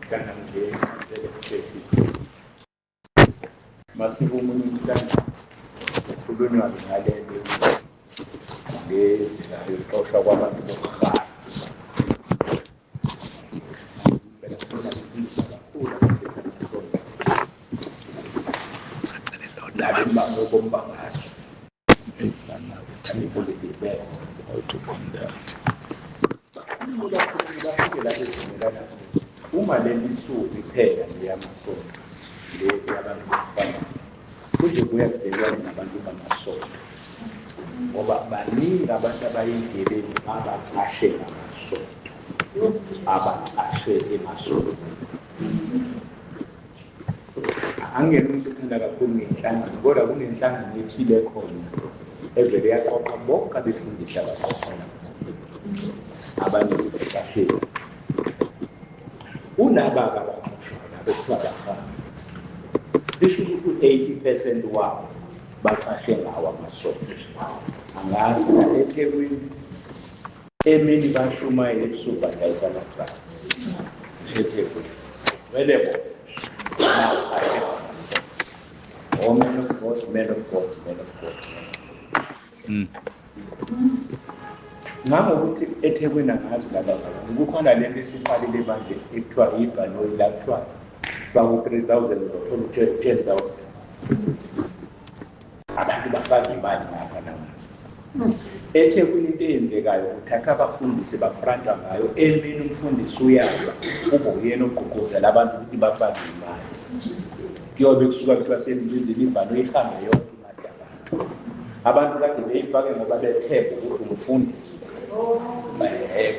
Umhlangano nje esethi masikumunye umhlangano kukhulunywa ngalelo ngendlela yokuxoshwa kwabantu bokuqala. Bombangazwe How to conduct. Bafike la bevumelana uma le lisuku iphela le yamasonto, le yabantu bokufana, kuzobuya kubhekwane nabantu bamasonto, ngoba baningi abantu abayigebengu abacashe ngamasonto, abacashe emasontweni. Angingena umuntu othanda kakhulu ngenhlangano, kodwa kunenhlangano ethile khona evele yaqoqa bonke abefundisi abaqoqa lapho, abaningi becashile. Unaba-ke abaxoshwayo labo ekuthiwa bafana, cishe ukuthi u-80% wabo bacashe ngawo amasonto. Angazi la eThekwini, emini bashumayela, ebusuku badayisa ama-drugs. EThekwini gcwele bona bacashe ngamasonto. Oh, man of God, man of God, man of God. Ngangokuthi eThekwini angazi laba bazalwane, kukhona lento esiqalile manje ekuthiwa ibhanoyi, la kuthiwa faka u-3,000 uzothola u-10,000. Abantu bafaka imali ngapha nangapha. EThekwini into eyenzekayo, uthatha abafundisi bafranta ngayo. Emini umfundisi uyalwa, kube uyena ogqugquzela abantu ukuthi bafake imali. Kuyobe kusuka kuthiwa sembizile ibhanoyi, ihambe yonke imali yabantu. Abantu kade beyifake ngoba bethemba ukuthi umfundisi,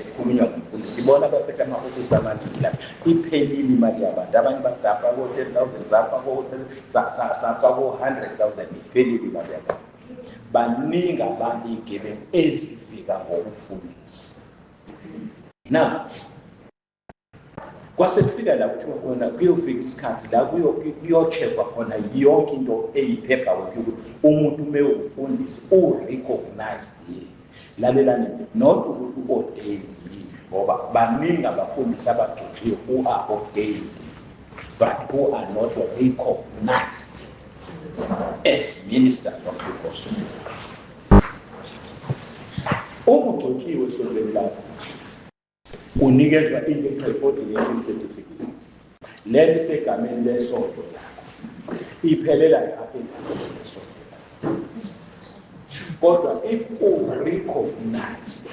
kukhulunywa ngomfundisi, ibona abaphethe ama-ofisi amaningi lapha. Iphelile imali yabantu. Abanye bathi safaka ko-10,000, safaka ko-100,000, iphelile imali yabantu. Baningi abantu iy'gebengu ezifika ngokufundisa. Now kwase kufika la kuthiwa khona kuyofika isikhathi la kuyo-check-wa khona yonke into eyi-paperwork yokuthi umuntu uma ewumfundisi u-recognized yini. Lalelani, not ukuthi u-ordained yini, ngoba baningi abafundisi abagcotshiwe who are ordained but who are not recognized as ministers of the gospel. Uma ugcotshiwe esontweni lakho, unikezwa into ekuthiwa i-ordination certificate. Lento isegameni lesonto lakho, iphelela lapho egameni lesonto lakho. Kodwa if u-recognized,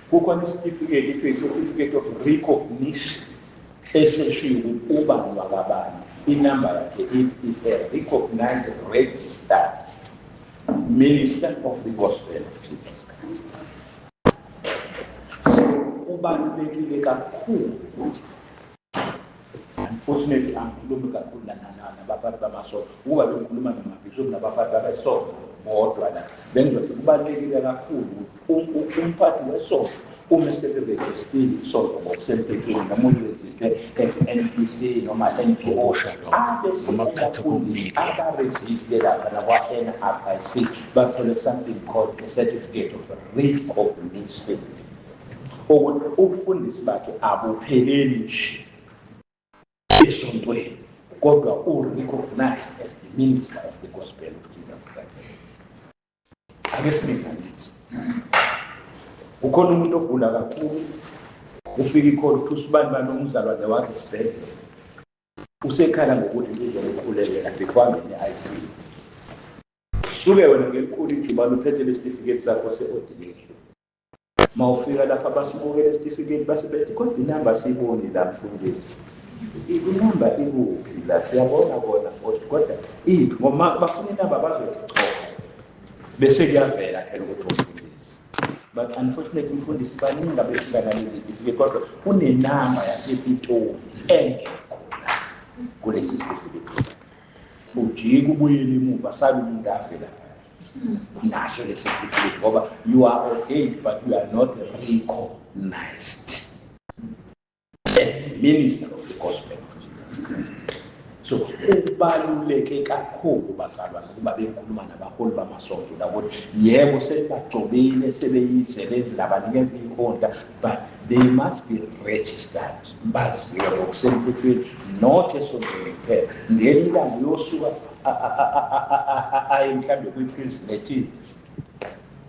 kukhona isitifiketi ekuthiwa i-certificate of recognition eseshiyo ukuthi ubani wakabani, inamba yakhe, it is a recognized, registered minister of the gospel of Jesus Christ. So kubalulekile kakhulu. Unfortunately angikhulumi kakhulu nabaphathi bamasonto. Ukuba bengikhuluma namabhishobhi nabaphathi abesonto bodwa la, bengizothi kubalulekile kakhulu ukuthi umphathi wesonto uma esele-register-ile isonto ngokusemthethweni, noma uli-register as NPC noma NPO, Okusha lokho, noma kuthatha kokubili. aba-register lapha nakwa-NRIC, bathole something called a certificate of recognition, ukuthi ubufundisi bakhe abupheleli nje esontweni, kodwa u-recognized as the minister of the gospel of Jesus Christ. Ake silinganise. Kukhona umuntu ogula kakhulu, ufika ikhona ukuthi usibani bani umzalwane wakhe esibhedlela, usekhala ngokuthi uzomkhulekela before angene e-ICU. Suke wena ngelikhulu ijubane uphethe lesitifiketi sakho se-ordination. Ma ufika lapha basibukele isitifiketi, base bethi, "Kodwa inamba siyiboni la, mfundisi. Inamba ikuphi la? Siyabona kona, kodwa iphi?" Ngoba bafuna inamba, bazothi chofa, bese kuyavela phela ukuthi umfundisi. But unfortunately umfundisi baningi abefika nalezi zitifiketi, kodwa kunenamba yasePitoli engekho la kulesi sitifiketi. Ujike ubuyele emuva, sabe umuntu afe lapha naso lesi sitifiketi, ngoba you are ordained but you are not recognized as a minister of the gospel of Jesus Christ. So kubaluleke kakhulu bazalwane ukuba bekhuluma nabaholi bamasonto lakuthi yebo sebagcobile, sebeyisebenzi, labanikeza iy'khundla, but they must be registered, baziwe ngokusemthethweni, not esontweni kuphela. Ngelinye ilanga uyosuka aye mhlawumbe kwi-prison ethile,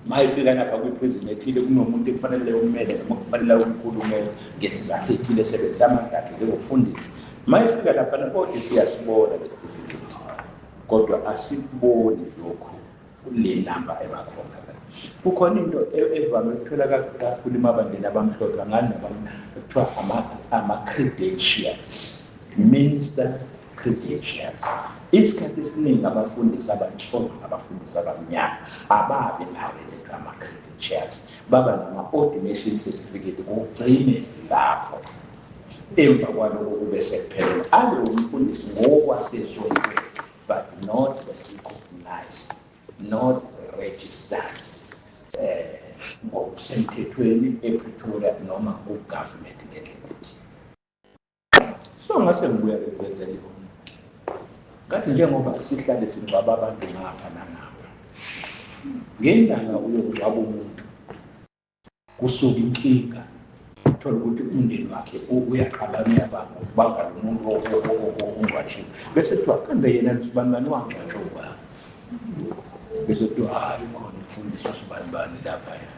uma efika lapha kwi-prison ethile kunomuntu ekufanele ummele noma kufanele umkhulumele ngesizathu ethile, esebenzisa amandla akhe njengokufundisa. Uma efika laphana kodwa siyasibona lesitifiketi, kodwa asikuboni lokhu le namba ebakhona la. Kukhona into evame ukuthola kakhulu emabandleni abamhlophe angani kuthiwa ama-credentials, ministers credentials. Isikhathi esiningi abafundisi abansundu, abafundisi abamnyama ababi nawo lento ama-credentials, baba nama-ordination certificate kugcine lapho. Emva kwaloko kube sekuphelela, abe umfundisi ngokwasesontweni but not recognized, not registered ngokusemthethweni ePretoria noma ku-government ngendlela. So ngase ngibuya ngizenzela i-homework, ngathi njengoba sihlale singcwaba abantu ngapha nangapha, ngelanga uyongcwaba umuntu kusuka inkinga, uthola ukuthi umndeni wakhe uyaxabana, uyabanga ukubanga lo muntu ongcwatshiwe, bese kuthiwa kambe yena sibanibani wangcwatshwa ubani, bese kuthiwa hhayi khona umfundisi usibanibani laphaya,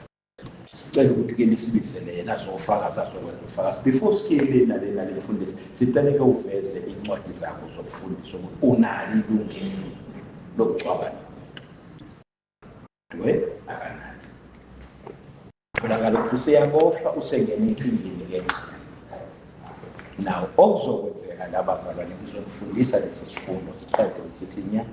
sicela ukuthi-ke nisibizele yena azofakaza, azokwenza ubufakazi. Before siye lena lena le mfundisi, sicele-ke uveze iy'ncwadi zakho zokufundisa ukuthi unalo ilungelo lokungcwaba nomuntu. We akanalo, tholakala ukuthi useyaboshwa, usengena enkingeni ngenxa. Now okuzokwenzeka la bazalwane, ngizonifundisa lesi sifundo siqede sithi nya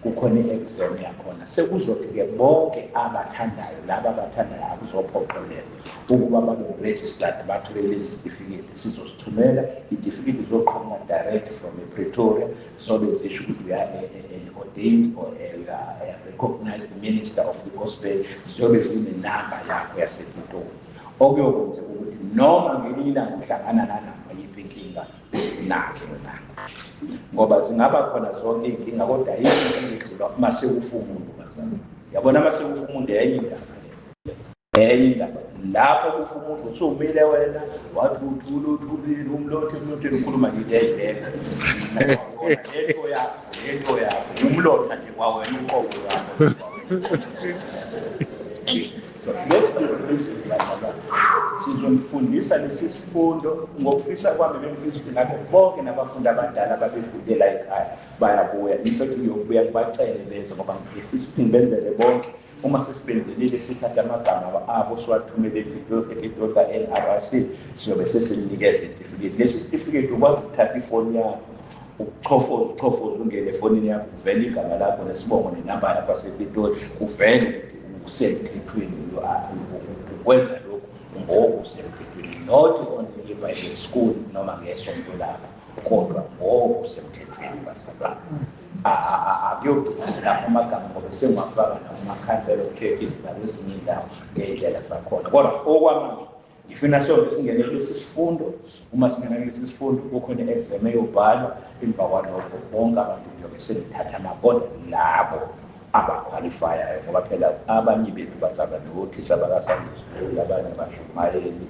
kukhona i-exam yakhona. Sekuzothi-ke bonke abathandayo, laba abathandayo akuzophoqelelwa ukuba babe registered, bathole lesi sitifiketi. Sizosithumela itifiketi, izoqhamuka direct from ePretoria, zobe zisho ukuthi we are a ordained or a recognized minister of the gospel. Ziyobe zinenamba yakho yasePitori, okuyokwenzeka ukuthi noma ngelinye ilanga uhlangana nanoma yiphi inkinga nakhe nakho, ngoba zingaba khona zonke iy'nkinga, kodwa ayikho inkinga edlula uma sekufa umuntu bazalwane. Yabona, uma sekufa umuntu enye indaba le, enye indaba. Lapho kufa umuntu usumile wena, wathi uthule uthulile, umlotha emlotheni, ukhuluma nje into eyedwa, lento yakho, lento yakho umlotha nje kwawena uqobo lwakho. So that's the reason bazalwane sizonifundisa lesi sifundo. Ngokufisa kwami bengifisa ukuthi ngabe bonke nabafundi abadala ababefunde la ekhaya bayabuya. In fact ngiyobuya ngibacele beze, ngoba ngifisa ukuthi ngibenzele bonke. Uma sesibenzelile, sithathe amagama abo siwathumele ePitori ka-NRC, siyobe sesinikeza isitifiketi. Lesi sitifiketi ukwazi ukuthatha ifoni yakho, ukuchofoza uchofoza, ungene efonini yakho, kuvele igama lakho nesibongo nenamba yakho yasePitori, kuvele ukuthi usemthethweni, ukwenza lokhu ngokusemthethweni, not only i-Bible school noma ngesonto lakho, kodwa ngokusemthethweni bazalwane. Akuyogcina lapho amagama, ngoba sengiwafaka nakuma-council of churches nakwezinye iy'ndawo ngey'ndlela zakhona. Kodwa okwamanje ngifuna sonke singene kulesi sifundo. Uma singena kulesi sifundo kukhona i-exam eyobhalwa. Emva kwalokho bonke abantu ngiyobe sengithatha kodwa labo abakhwalifayayo, ngoba phela abanye bethu bazaba nothisha baka-Sunday school, abanye abashumayeli,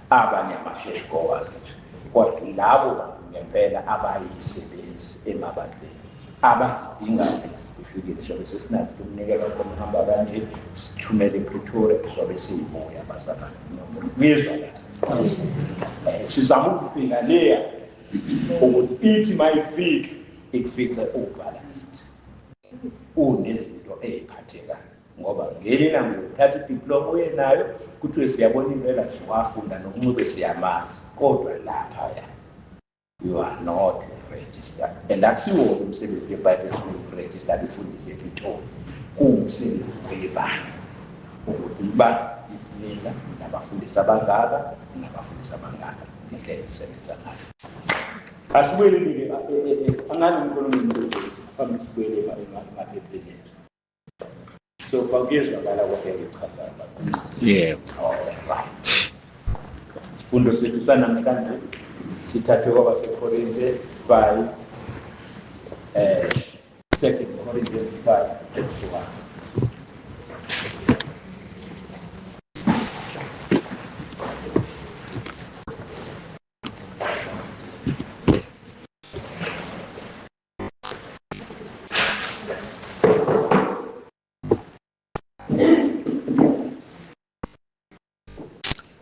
abanye ama-church goers nje, kodwa labo bantu ngempela abayisebenzi emabandleni abazidingayo lezi zitifiketi sobe sesinazo ukunikela khona. Uhamba kanje, sithumele ePretoria, sobe siyibuya bazalwane. Ngizwa la, sizama ukufika leya ukuthi ithi mayifika ikufice u-balanced, unezinto ey'phathekayo, ngoba ngelinye ilanga uyothatha idiploma uye nayo, kuthiwe siyabona impela siwafunda nokuncube siyamazi, kodwa laphaya you are not registered. And akusiwona umsebenzi weBible school uku-register abefundisi ePitori, kuwumsebenzi webandla ukuthi ba mina nabafundisi abangaka, nabafundisi abangaka, ngendlela esisebenza ngayo. Asibuyeleni-ke, angani umkhulumeni phambi, sibuyele emaphepheni ethu. So far kuyezwakala konke engichazayo? Yebo. Alright. Isifundo sethu sanamhlanje sithathwe kwabaseKorinte 5. 2 Corinthians 5:1.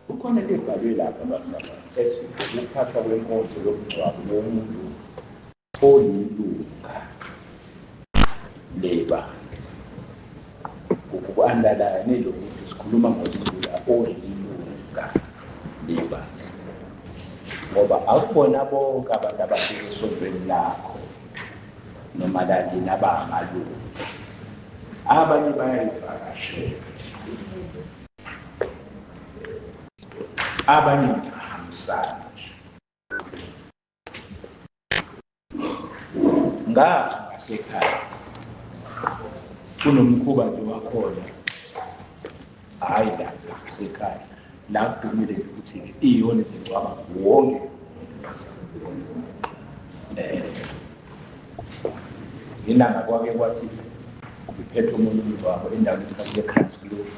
Kukhona into ebhalwe lapha bazalwane ethi ukuphathwa kwenkonzo yomngcwabo womuntu olilunga lebandla. Ku-underline lokuthi sikhuluma ngomuntu la olilunga lebandla, ngoba akubona bonke abantu abafika esontweni lakho noma lakini abangalunga, abanye bayayivakashela, abanye bahambisana nje. Ngapha ngasekhaya kunomkhuba nje wakhona, hhayi la ngasekhaya la kudumile nje ukuthi iyona izingcwaba wonke. Ilanga kwake kwathi ngiphethe omunye umngcwabo endaweni ekuthiwa kuse-Kranzkloof.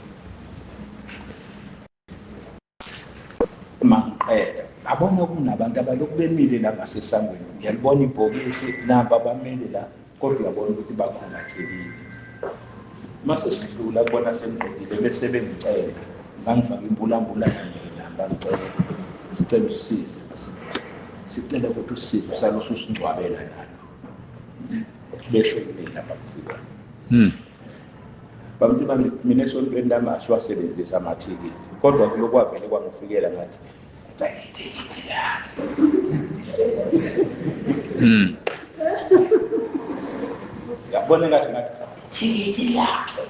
Uma ngiqeda ngabona kunabantu abalokhu bemile la ngasesangweni, ngiyalibona ibhokisi nampa bamile la, kodwa uyabona ukuthi bakhungathekile. Mase sidlula kubona sengiqedile bese bengicela, ngangifaka imbulambulana nami bangicela, sicela usisize, sicela ukuthi usisize usale ususingcwabela nalo. Besho kumina bamthiba. Bamthiba mina esontweni lami asiwasebenzisi amathikithi, kodwa kulokhu kwavele kwangifikela ngathi ngicela ithikithi lami. Yabona ngathi ngathi ithikithi lakhe.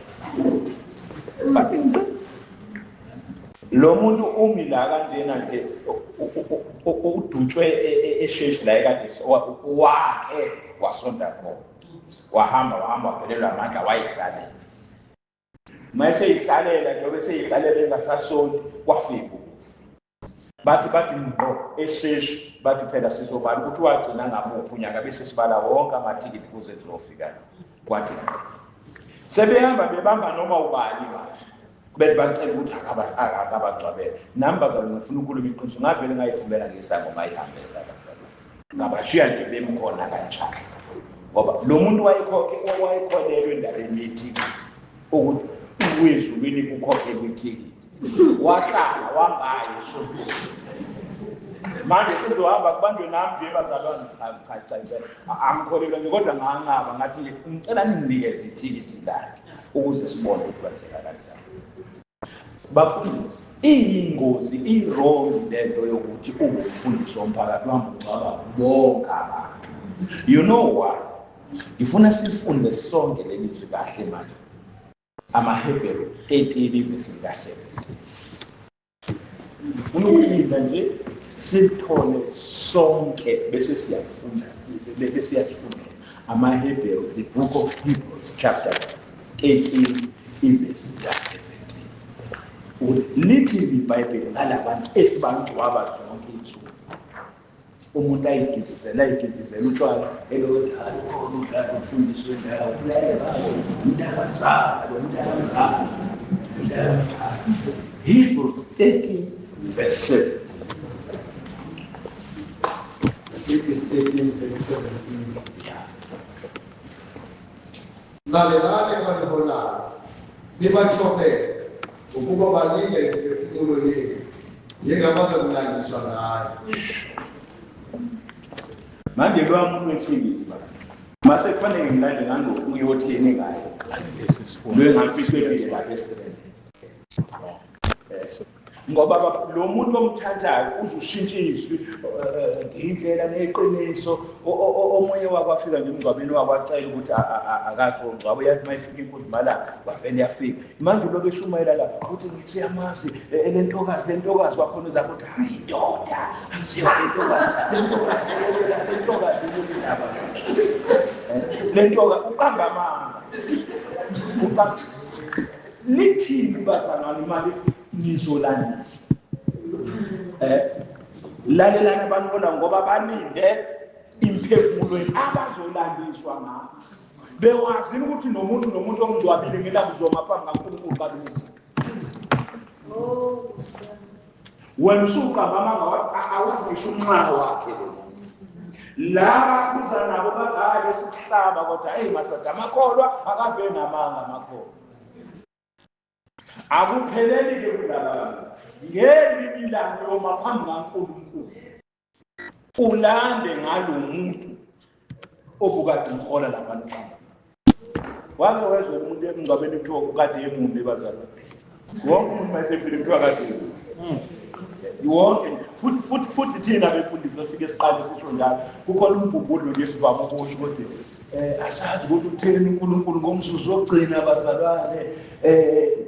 Lo muntu umi la kanjena nje udutshwe esheshi la ekade wakhe wasonta khona, wahamba wahamba waphelelwa amandla wayihlalela. Uma eseyihlalela njengoba eseyihlalela engasasonti, kwafika ukufa. Bathi ngqo esheshi, bathi phela sizobala ukuthi wagcina ngamuphi unyaka, bese sibala wonke amathikithi kuze kuzofika kwathi ngqo. Sebehamba bebamba noma ubani manje, bethi bacela ukuthi akabagcwabele. Nami bazalwane ngifuna ukukhuluma iqiniso, ngavele ngayivumela ngesangoma ihambela bazalwane, ngabashiya nje bemkhona kanjalo, ngoba lo muntu wayekholelwa endabeni yethikithi ukuthi uwezulwini kukhokhelwa ithikithi, wahlala wangayi esontweni. Manje sizohamba kubanjwe nami nje bazalwane, cha cha cha impela angikholelwa nje, kodwa nganqaba ngathi ngicela ninginikeze ithikithi lakhe ukuze sibone ukuthi kwenzeka kanjani. Bafundisi, iyingozi, i-wrong lento yokuthi ungumfundisi womphakathi uhambe ungcwaba bonke abantu. You know why? Ngifuna sifunde sonke leli zwi kahle manje. AmaHebheru 13 ivesi lika-7. Ngifuna ukulinda nje sithole sonke bese siyafunda, bese siyafunda amaHebheru, the book of Hebrews chapter 13 ivesi lika-17. Lithi iBhayibheli ngalabantu esibangcwaba zonke insuku. Umuntu ayigizizela ayigizizela utshwala elokuthi hayi ukhona udlala umfundisi wendawo, mntakamzalo, mntakamzalo, mntakamzalo. Hebrews 13 verse 7. Hebrews 13 verse 17. Lalelani abaniholayo, nibathobele, ukuba balinde imiphefumulo yenu njengabazakulandiswa ngayo. Manje lowa muntu wethikithi ba mase kufanele ngilande ngalokhu uyothini ngaye lwengamficelile lapha esikoleni, ngoba lo muntu omthandayo uzushintsha izwi indlela neqiniso. Omunye wakwafika nje emngcwabeni wakwacela ukuthi akazongcwaba, uyathi uma ifika inkundla wavele yafika. Manje lokhu eshumayela la uthi ngisiyamazi lentokazi, lentokazi wakhona uza kuthi hayi indoda angisiyo lentokazi, lentokazi lentokazi indaba lentokazi uqamba amanga. Lithini bazalwane imali nizolandisa? Lalelani abantu bona ngoba balinde. Imiphefumulo yethu abazolandiswa ngayo. Bewazi ukuthi nomuntu nomuntu omngcwabile ngelakuzoma phambi kaNkulunkulu balungu. Wena usuqamba amanga awazi ngisho umnxaka wakhe lo muntu. Laba kuza nabo bagale sikuhlaba kodwa hey madoda amakholwa akave namanga amakholwa. Akupheleli ke kulaba bantu. Ngelinye ilanga uyoma phambi kaNkulunkulu. Ulande ngalo muntu obukade umhola lapha noqamba. Wake wezwa umuntu emngcwabeni kuthiwa ukade emumbi bazalwane. Wonke umuntu mayesefile kuthiwa kade emumbi. Wonke futhi futhi futhi thina befundisi sifike siqale sisho njalo. Kukhona umbhubhudlo nje sivama ukusho ukuthi asazi ukuthi utheni uNkulunkulu ngomzuzu wokugcina bazalwane.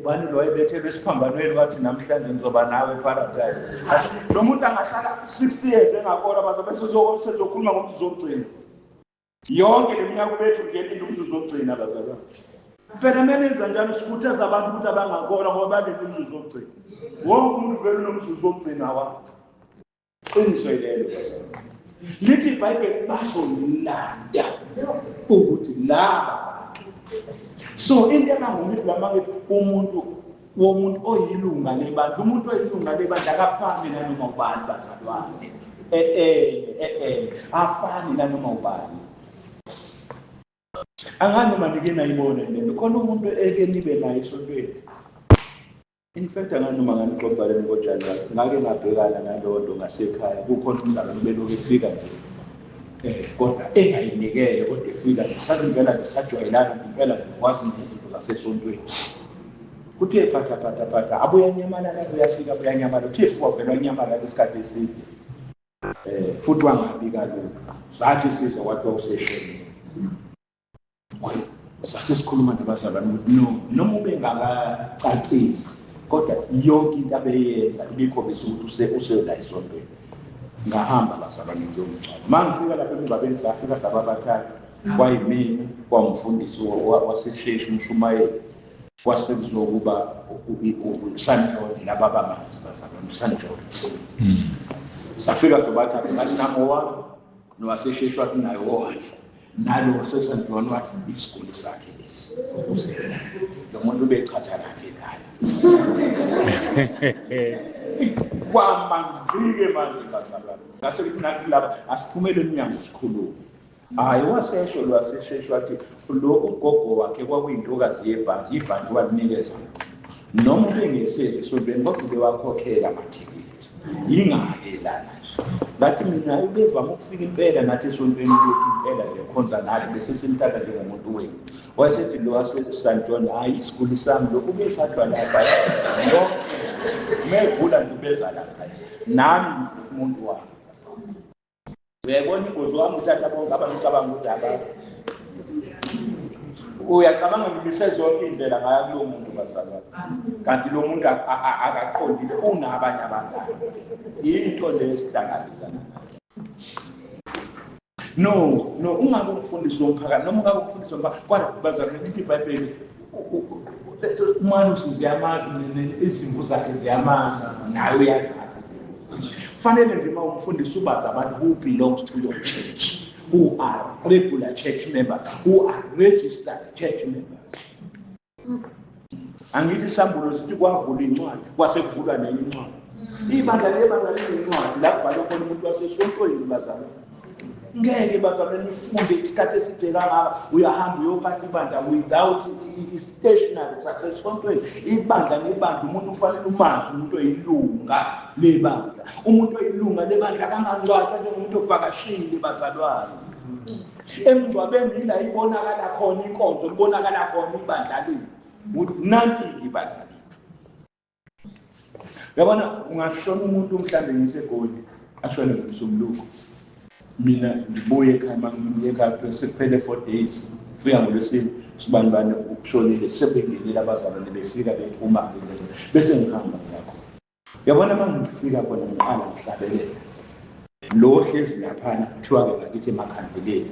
Ubani lo wayebethelwe esiphambanweni wathi namhlanje ngizoba nawe eparadise. Lo muntu angahlala 60 years engakholwa bazalwane bese sezokhuluma ngomzuzu wokugcina. Yonke le minyaka ubethu ngelinde umzuzu wokugcina bazalwane. Phela kumele enza njalo sikhuthaza abantu ukuthi abangakholwa ngoba balinde umzuzu wokugcina. Wonke umuntu vele unomzuzu wokugcina wakhe. Qiniso lelo bazalwane. Lithi iBhayibheli bazolanda ukuthi laba bantu. So into engangumuntu lamange umuntu womuntu oyilunga lebandla, umuntu oyilunga lebandla akafani nanoma ubani bazalwane. Afani nanoma ubani. Angani noma nike nayibona le nto. Khona umuntu eke nibe naye esontweni. In fact angani noma nganixoxa le ngoJanuary ngake ngabhekana naleyo nto ngasekhaya kukhona umzalwane ubelokhu efika nje. Kodwa engayinikele kodwa efika nje sathi impela nje sajwayelana impela ngikwazi izinto zasesontweni. Kuthe phatha phatha phatha abuya nyamalala uyafika abuya nyamalala uthe fika wavela wanyamalala isikhathi eside. Futhi wangabi kalula. Sathi sizwa kwathiwa useshonile. Sase sikhuluma nabazalwane ukuthi no noma ubengakacacisi kodwa yonke into abeyenza ibikhombisa ukuthi usela esontweni. Ngahamba bazalwane ngiyomngcwaba. Uma ngifika lapha emngcwabeni safika saba bathathu. Kwayimina, kwamfundisi wasesheshi umshumayeli. Kwase kuzokuba uSan John laba bamanzi bazalwane uSan John. Safika sobathathu ngathi nami owami nowasesheshi wathi naye owakhe. Nalo waseSan John wathi isiguli sakhe lesi. Lo muntu ubechatha lakhe ekhaya. Kwamangqike manje bazalwane. Ngase ngithi nathi laba asiphumele emnyango sikhulume. Hayi wasesho lo waseshesho wathi lo ugogo wakhe kwakuyintokazi yebhanki, ibhanki walinikeza. Noma ubengesezi esontweni kodwa ubewakhokhela amathikithi. Yingake lana nje. Ngathi mina ubevama ukufika impela nathi esontweni ukuthi impela nje khonza nathi bese simthatha njengomuntu wethu. Wayesethi lo waseSan John hayi isiguli sami lo ubethathwa lapha. Yonke megula nje ubeza lapha. Nami umuntu wakhe. Uyayibona ingozi wami uthatha bonke abantu ucabanga ukuthi abakho. Uyacabanga ngimise zonke iy'ndlela ngaya kulo muntu bazalwane. Kanti lo muntu akaqondile unabanye abangani. Into le esihlangabezana nayo. No, no, ungabe umfundisi womphakathi noma ungabe umfundisi womphakathi. Kodwa bazalwane lithi iBhayibheli umalusi ziyamazi izimvu zakhe ziyamazi naye uyazazi. Fanele nje uma umfundisi ubazi abantu who belongs to your church, who are regular church members, who are registered church members. Angithi isambulo sithi kwavulwa incwadi, kwase kuvulwa nenye incwadi. Ibandla lebandla linencwadi la kubhalwe khona umuntu wasesontweni bazalwane. Ngeke bazalwane nifunde isikhathi eside kangaka, uyahamba uyophatha ibandla without i-stationary sasesontweni. Ibandla nebandla umuntu ufanele umazi umuntu oyilunga lebandla. Umuntu oyilunga lebandla akangangcwatshwa njengomuntu ovakashile bazalwane. Emngcwabeni yila ibonakala khona inkonzo, libonakala khona ibandla lethu. Ukuthi nanti ibandla lethu. Uyabona ungashona umuntu mhlambe ngiseGoli ashone ngomsombuluko. Mina ngibuye ekhaya mangibuye ekhaya sekuphele 4 days. Fika ngolwesine sibani bani ukushonile sebengenile abazalwane befika bephuma bese ngihamba ngakho. Uyabona uma ngifika khona ngiqala ngihlabelela. Lo ohlezi laphana kuthiwa ke ngakithi emakhandleleni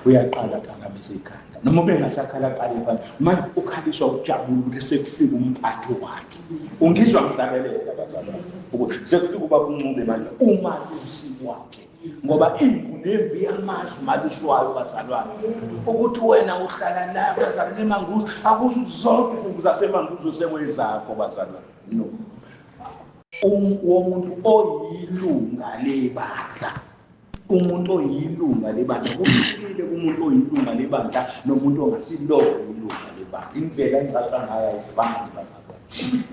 uyaqala aphakamisa ikhanda. Noma ubengasakhala aqale phansi. Manje ukhaliswa ukujabula ukuthi sekufika umphathi wakhe. Ungizwa ngihlabelela bazalwane ukuthi sekufika ubaba uNcube manje umalusi wakhe. Ngoba imvu nemvu iyamazi umalusi wayo bazalwane. Ukuthi wena uhlala la bazalwane eManguzi, akusho ukuthi zonke izimvu zaseManguzi sekwezakho bazalwane. No. Womuntu oyilunga lebandla. Umuntu oyilunga lebandla kuhlukile kumuntu oyilunga lebandla nomuntu ongasilona ilunga lebandla. Indlela engicaca ngayo ayifani bazalwane.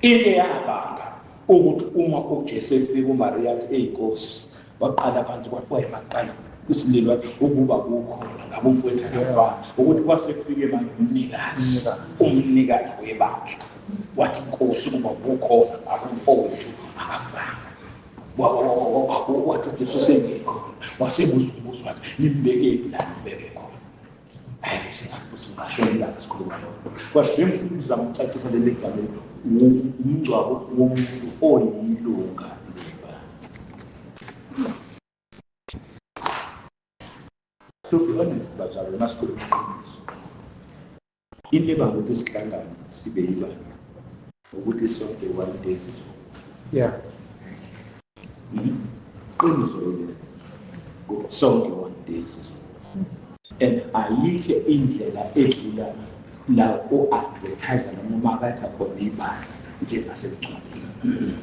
Into eyabanga ukuthi uma uJesu efika uMariya athi eyinkosi, waqala phansi kwathi waqala isililo ukuba kukhona ngabe umfowethu akafana, ukuthi kwase kufike manje umnikazi, umnikazi webandla wathi inkosi ukuba kukhona ngabe umfowethu akafanga. Wathi uJesu sengikhona, wasebuza umbuzo wakhe, nimbekephi la nimbeke khona? Hayi, singasho ilanga sikhuluma lokho. Kwathi ngifuna ukuzama ukucacisa leli gama, umngcwabo womuntu oyilunga lebandla. To be honest bazalwane, masikhuluma iqiniso, into ebanga ukuthi sihlangane sibe yibandla ukuthi sonke one day sizofa. Qiniso lelo, sonke one day sizofa. And ayikho indlela edlula la o-advertise noma umaketha khona ibandla njengasemngcwabeni.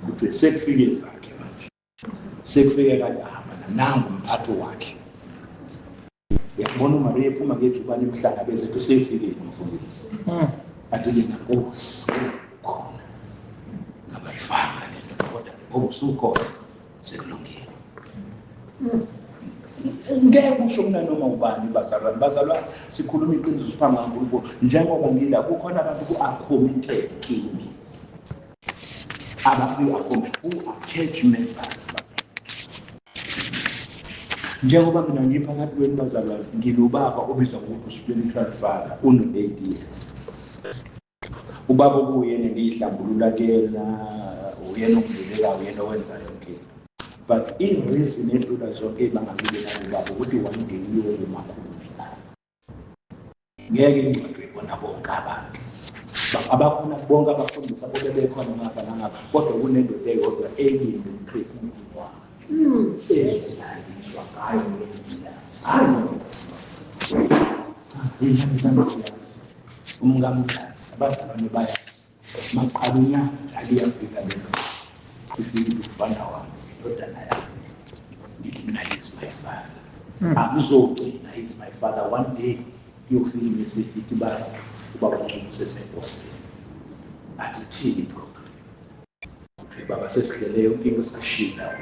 Kuthiwe sekufike zakhe manje, sekufike kade ahamba nangu umphathi wakhe. Uyabona uMariya ephuma ngejubane emhlangabeze ethi usefikile umfundisi. Athi yena Nkosi ukhona, ngabayifanga le nto, kodwa ngoba usukhona sekulungile. Ngeke usho kunanoma ubani bazalwane. Bazalwane, sikhuluma iqiniso siphambi kaNkulunkulu. Njengoba ngila kukhona abantu ku-committed kimi, who are church members. Njengoba mina ngiphakathi kwenu bazalwane, nginobaba obizwa ngokuthi spiritual father, uno-80 years. Ubaba okuyena ngiyihlambulula kuyena, uyena ongilulekayo, uyena owenza yonke into. But i-reason edlula zonke ibanga ngibe nalobaba ukuthi one day uyokuma khulume nami. Ngeke ingcwatshwe ibona bonke abantu. Abakhona bonke abafundisi abobe bekhona ngapha nangapha, kodwa kunendoda eyodwa elinde umphefumulo wakhe. Ezilaliswa ngayo ngendlela. Hayi no. Iy'ngane zami ziyazi, umkami uyazi, abazalwane bayazi. Maqala unyaka njalo iyafika le nto. Ifike ithi umfana wami, indodana yami. Ngithi mina he is my father. Akuzogcina he is my father. One day kuyofika imessage ithi baba, ubaba uNcube usesenkosini. Athi uthini iprogram? Kuthiwe baba sesihlele yonke into sashinda.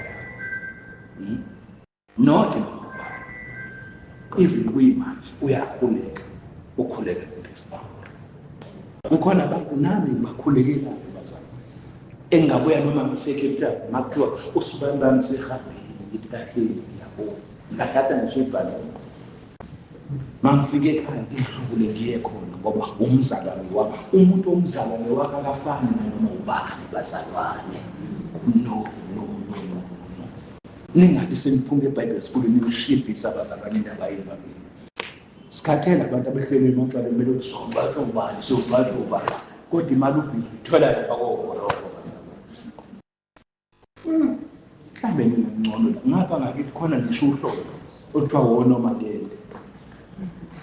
Not noma ubani. Even kuyimanje uyakhuleka, ukhuleke umphefumulo. Kukhona abantu nami ngibakhulekelayo bazalwane. Engingabuya noma ngise-Cape Town, makuthiwa usibani bami sehambile, ngithi kahle ngiyabona. Ngathatha ngisho ibhaloni. Mangifike ekhaya ngidlule ngiye khona ngoba umzalwane wami, umuntu omzalwane wakhe akafani nanoma ubani bazalwane. No, no, no, no, no. Ningathi seniphuma eBible school niyoshiphisa abazalwane indaba yevangeli. Sikhathele abantu abehlele emotshwaleni kumele ukuthi songcwatshwa ubani, songcwatshwa ubani. Kodwa imali ubhizi uyithola lapha koworoko bazalwane. Mhlambe ningcono la. Ngapha ngakithi khona ngisho uhlobo othiwa wona omatende.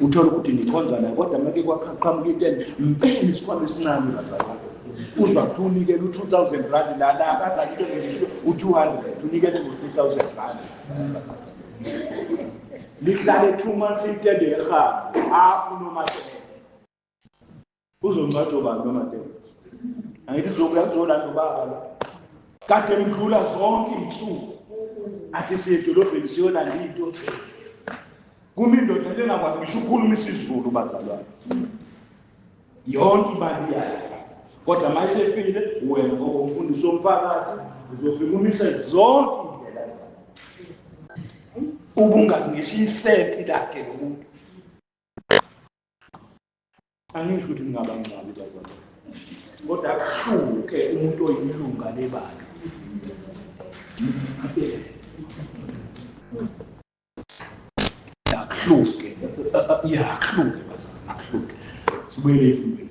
Uthola ukuthi nikhonza naye kodwa make kwaqhamuka itende mpela isikhwama esincane bazalwane. Uzwa kuthiwa unikele u-2000 rand la la akadlala into ngisho u-200 unikele ngo-2000 rand. Lihlale 2 months itende ehamba hafu nomatende. Uzongcwatshwa ubani nomatende? Angithi uzobuya kuzolanda ubaba lo. Kade emdlula zonke iy'nsuku. Athi siye edolobheni siyolanda iy'nto zethu. Kuma indoda lengakwazi ngisho ukukhuluma isiZulu bazalwane. Yonke imali yayo. Kodwa uma isefile wena ngoba umfundisi womphakathi uzofika umise zonke iy'ndlela zakhe. Ubungazi ngisho isenti lakhe lo muntu. Angisho ukuthi ningabangcwabi bazalwane. Kodwa akuhluke umuntu oyilunga lebandla. Akuhluke. Yakuhluke bazalwane, akuhluke. Sibuyele efundweni.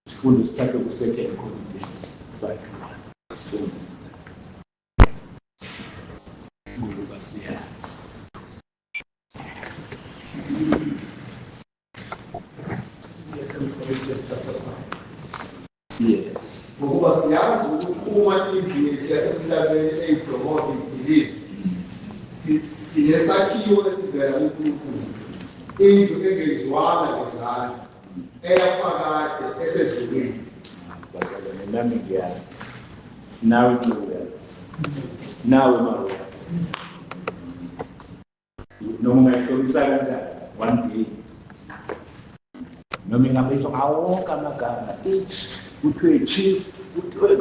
Sifunde sithathe ku-2 Corinthians 5:1. Yes. Ngokuba siyazi ukuthi uma indlu yethu yasemhlabeni eyidolobha idilile, sinesakhiwo esivela kuNkulunkulu, indlu engenziwanga ngezandla, eyaphakade esezulwini. Bazalwane, nami ngiyazi. Nawe uyazi. Nawe Maria. Noma ungayihlobisa kanjani one day. Noma ingabizwa ngawo wonke amagama, H, kuthiwe chief, kuthiwe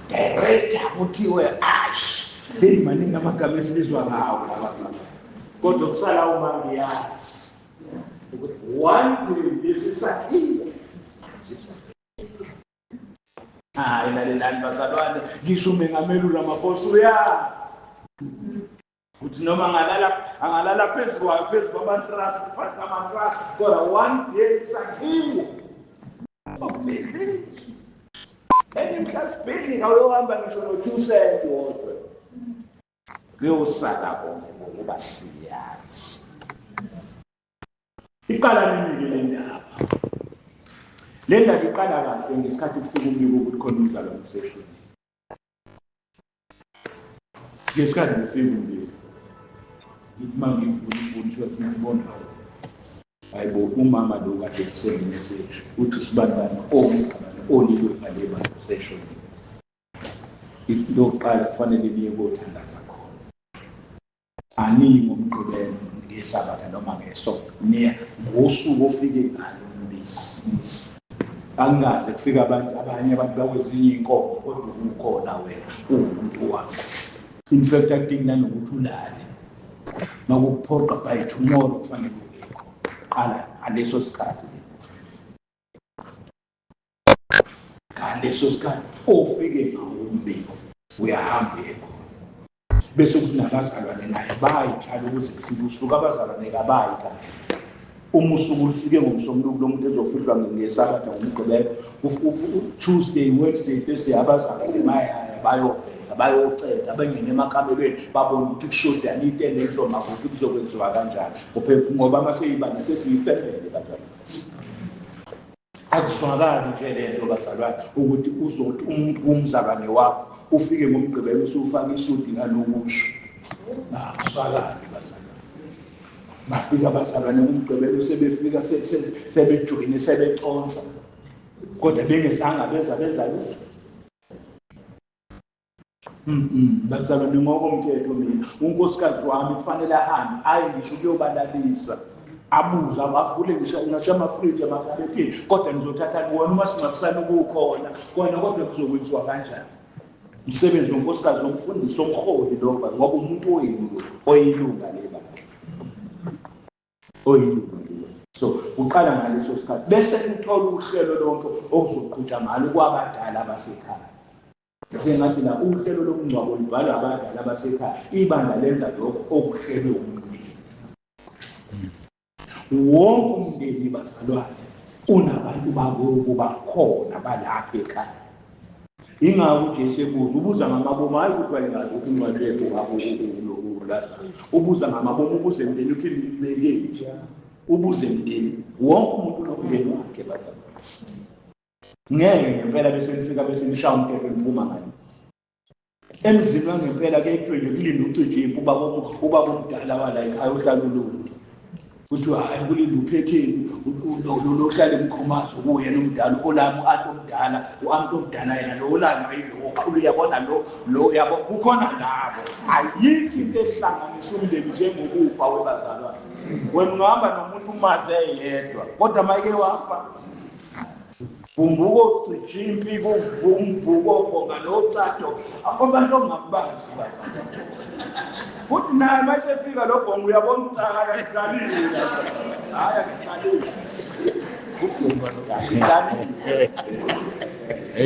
director, kuthiwe ash. Hey, maningi amagama esibizwa ngawo lawa. Kodwa kusala uma ngiyazi ukuthi one day lesi sakhiwo. Hayi, lalelani bazalwane, ngisho umengameli uRamaphosa uyazi ukuthi noma angalala phezu kwayo, phezu kwamantrasi, phansi kwamantrasi, kodwa one day sakhiwo. Enye mhla sibhidlika uyohamba ngisho no-2 cent wodwa. Kuyosala konke ngokuba siyazi. Iqala nini-ke le ndaba? Le ndaba iqala kahle ngesikhathi kufika umbiko ukuthi khona umzalwane useshonile. Ngesikhathi kufika umbiko, ngithi uma ngivula ifoni kuthiwa singibona, hayi bo, umama lo kade kusend message uthi sibani bani owumzalwane olilunga lebandla useshonile. Into yokuqala kufanele niye kothandaza khona. Aniyi ngoMgqibelo, ngeSabatha noma ngeSonto, niya ngosuku ofike ngalo umbiko. Angaze kufika abantu, abanye abantu bakwezinye iy'nkonzo, kodwa ukhona wena uwumuntu wakho. In fact, akudingi nanokuthi ulale, makukuphoqa by tomorrow kufanele ube khona. Qala ngaleso sikhathi, ngaleso sikhathi ofike ngawo umbiko, uyahamba uye khona. Bese kuthi nabazalwane naye bayitshala ukuze kufike usuku. Abazalwane kabayi kahle uma usuku lufike ngoMsombuluko, lo muntu ezofihlwa ngeSabatha, ngoMgqibelo, Tuesday, Wednesday, Thursday, abazalwane bayaya bayobheka, bayoceda, bengene emakamelweni, babone ukuthi kushodani, itende lihloma kuphi, kuzokwenziwa kanjani, ngoba maseyibandla sesiyifemele bazalwane. Akuzwakali nje le nto bazalwane, ukuthi uzothi umuntu umzalwane wakho ufike ngoMgqibelo usufaka isudi kanokusho. Akuzwakali bazalwane. Bafika abazalwane ngoMgqibelo, sebefika sebejoyine, sebeconsa, kodwa bengezanga beza benza lutho. Bazalwane, ngokomthetho mina unkosikazi wami kufanele ahambe aye ngisho kuyobalalisa, abuze, avule ngisho amafriji, amakhabethini, kodwa nizothatha kuwona uma singcwabisana kukhona kona, kodwa kuzokwenziwa kanjani? Umsebenzi wonkosikazi womfundisi, omholi lo, ngoba umuntu wenu lo oyilunga lebandla, oyilunga lelo. So uqala ngaleso sikhathi, bese uthola uhlelo lonke okuzoqhutshwa ngalo kwabadala basekhaya. Sengathi la uhlelo lomngcwabo lubhalwa abadala basekhaya, ibandla lenza lokho okuhlelwe umndeni. Wonke umndeni bazalwane unabantu bakubo bakhona balapha ekhaya. Ingako uJesu ebuza, ubuza ngamabomu, hayi ukuthi wayengazi ukuthi ungcwatshwe uLazaro. Ubuza ngamabomu, ubuze emndeni uthi nimbekephi. Ubuze emndeni, wonke umuntu unomndeni wakhe bazalwane. Ngeke ngempela bese nifika bese nishaya umthetho niphuma ngani. Emzini wangempela kuye kuthiwe nje kulinde ucije impi, ubaba omdala wala ekhaya ohlala uLundi. Kuthiwa hhayi, kulinde uphetheni lo ohlala eMkhomazi, kuwuyena omdala olami, u-anti omdala, u-anti omdala yena lo olandwa yilo, uyabona lo lo yabo kukhona labo. Ayikho into ehlanganisa umndeni njengokufa webazalwane. Wena ungahamba nomuntu umaze eyedwa, kodwa mayike wafa vumbuko cija impi, kuvumbuko bhonga nocado, abantu ongabazi bazalwane. Futhi naye uma esefika lo bhonga uyabona ukuthi akadlalile, hhayi, akadlalile ubhonga lo, akadlalile.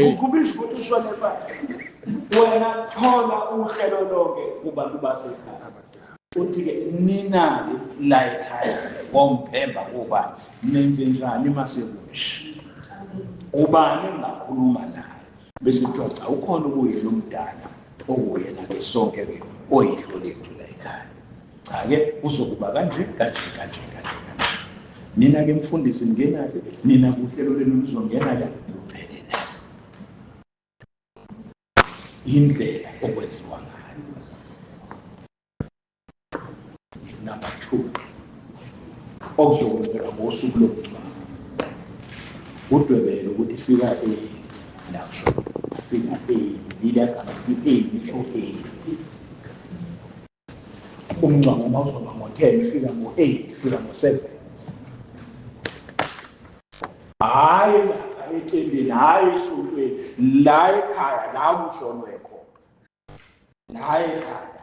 Ukubiza ukuthi ushone phansi, wena thola uhlelo lonke kubantu basekhaya. Uthi-ke nina-ke la ekhaya ngomphemba kubani, nenze njani mase kunje, ubani engingakhuluma naye? Bese kuthiwa cha, ukhona ukuyena omdala, okuwuyena-ke sonke-ke oyihlo lethu la ekhaya. Cha-ke, kuzokuba kanje kanje kanje kanje kanje. Nina-ke mfundisi ningena-ke nina kuhlelo lenu luzongena la luphelele. Indlela okwenziwa ngayo bazalwane. Number 2, okuzokwenzeka ngosuku lomngcwabo, udwebele ukuthi ifika la fika lila gama i-A to A. Umngcwabo uma uzoba ngo-10, ifika ngo-8, ifika ngo-7. Hhayi lapha etendeni, hhayi esontweni, la ekhaya la kushonwe khona, la ekhaya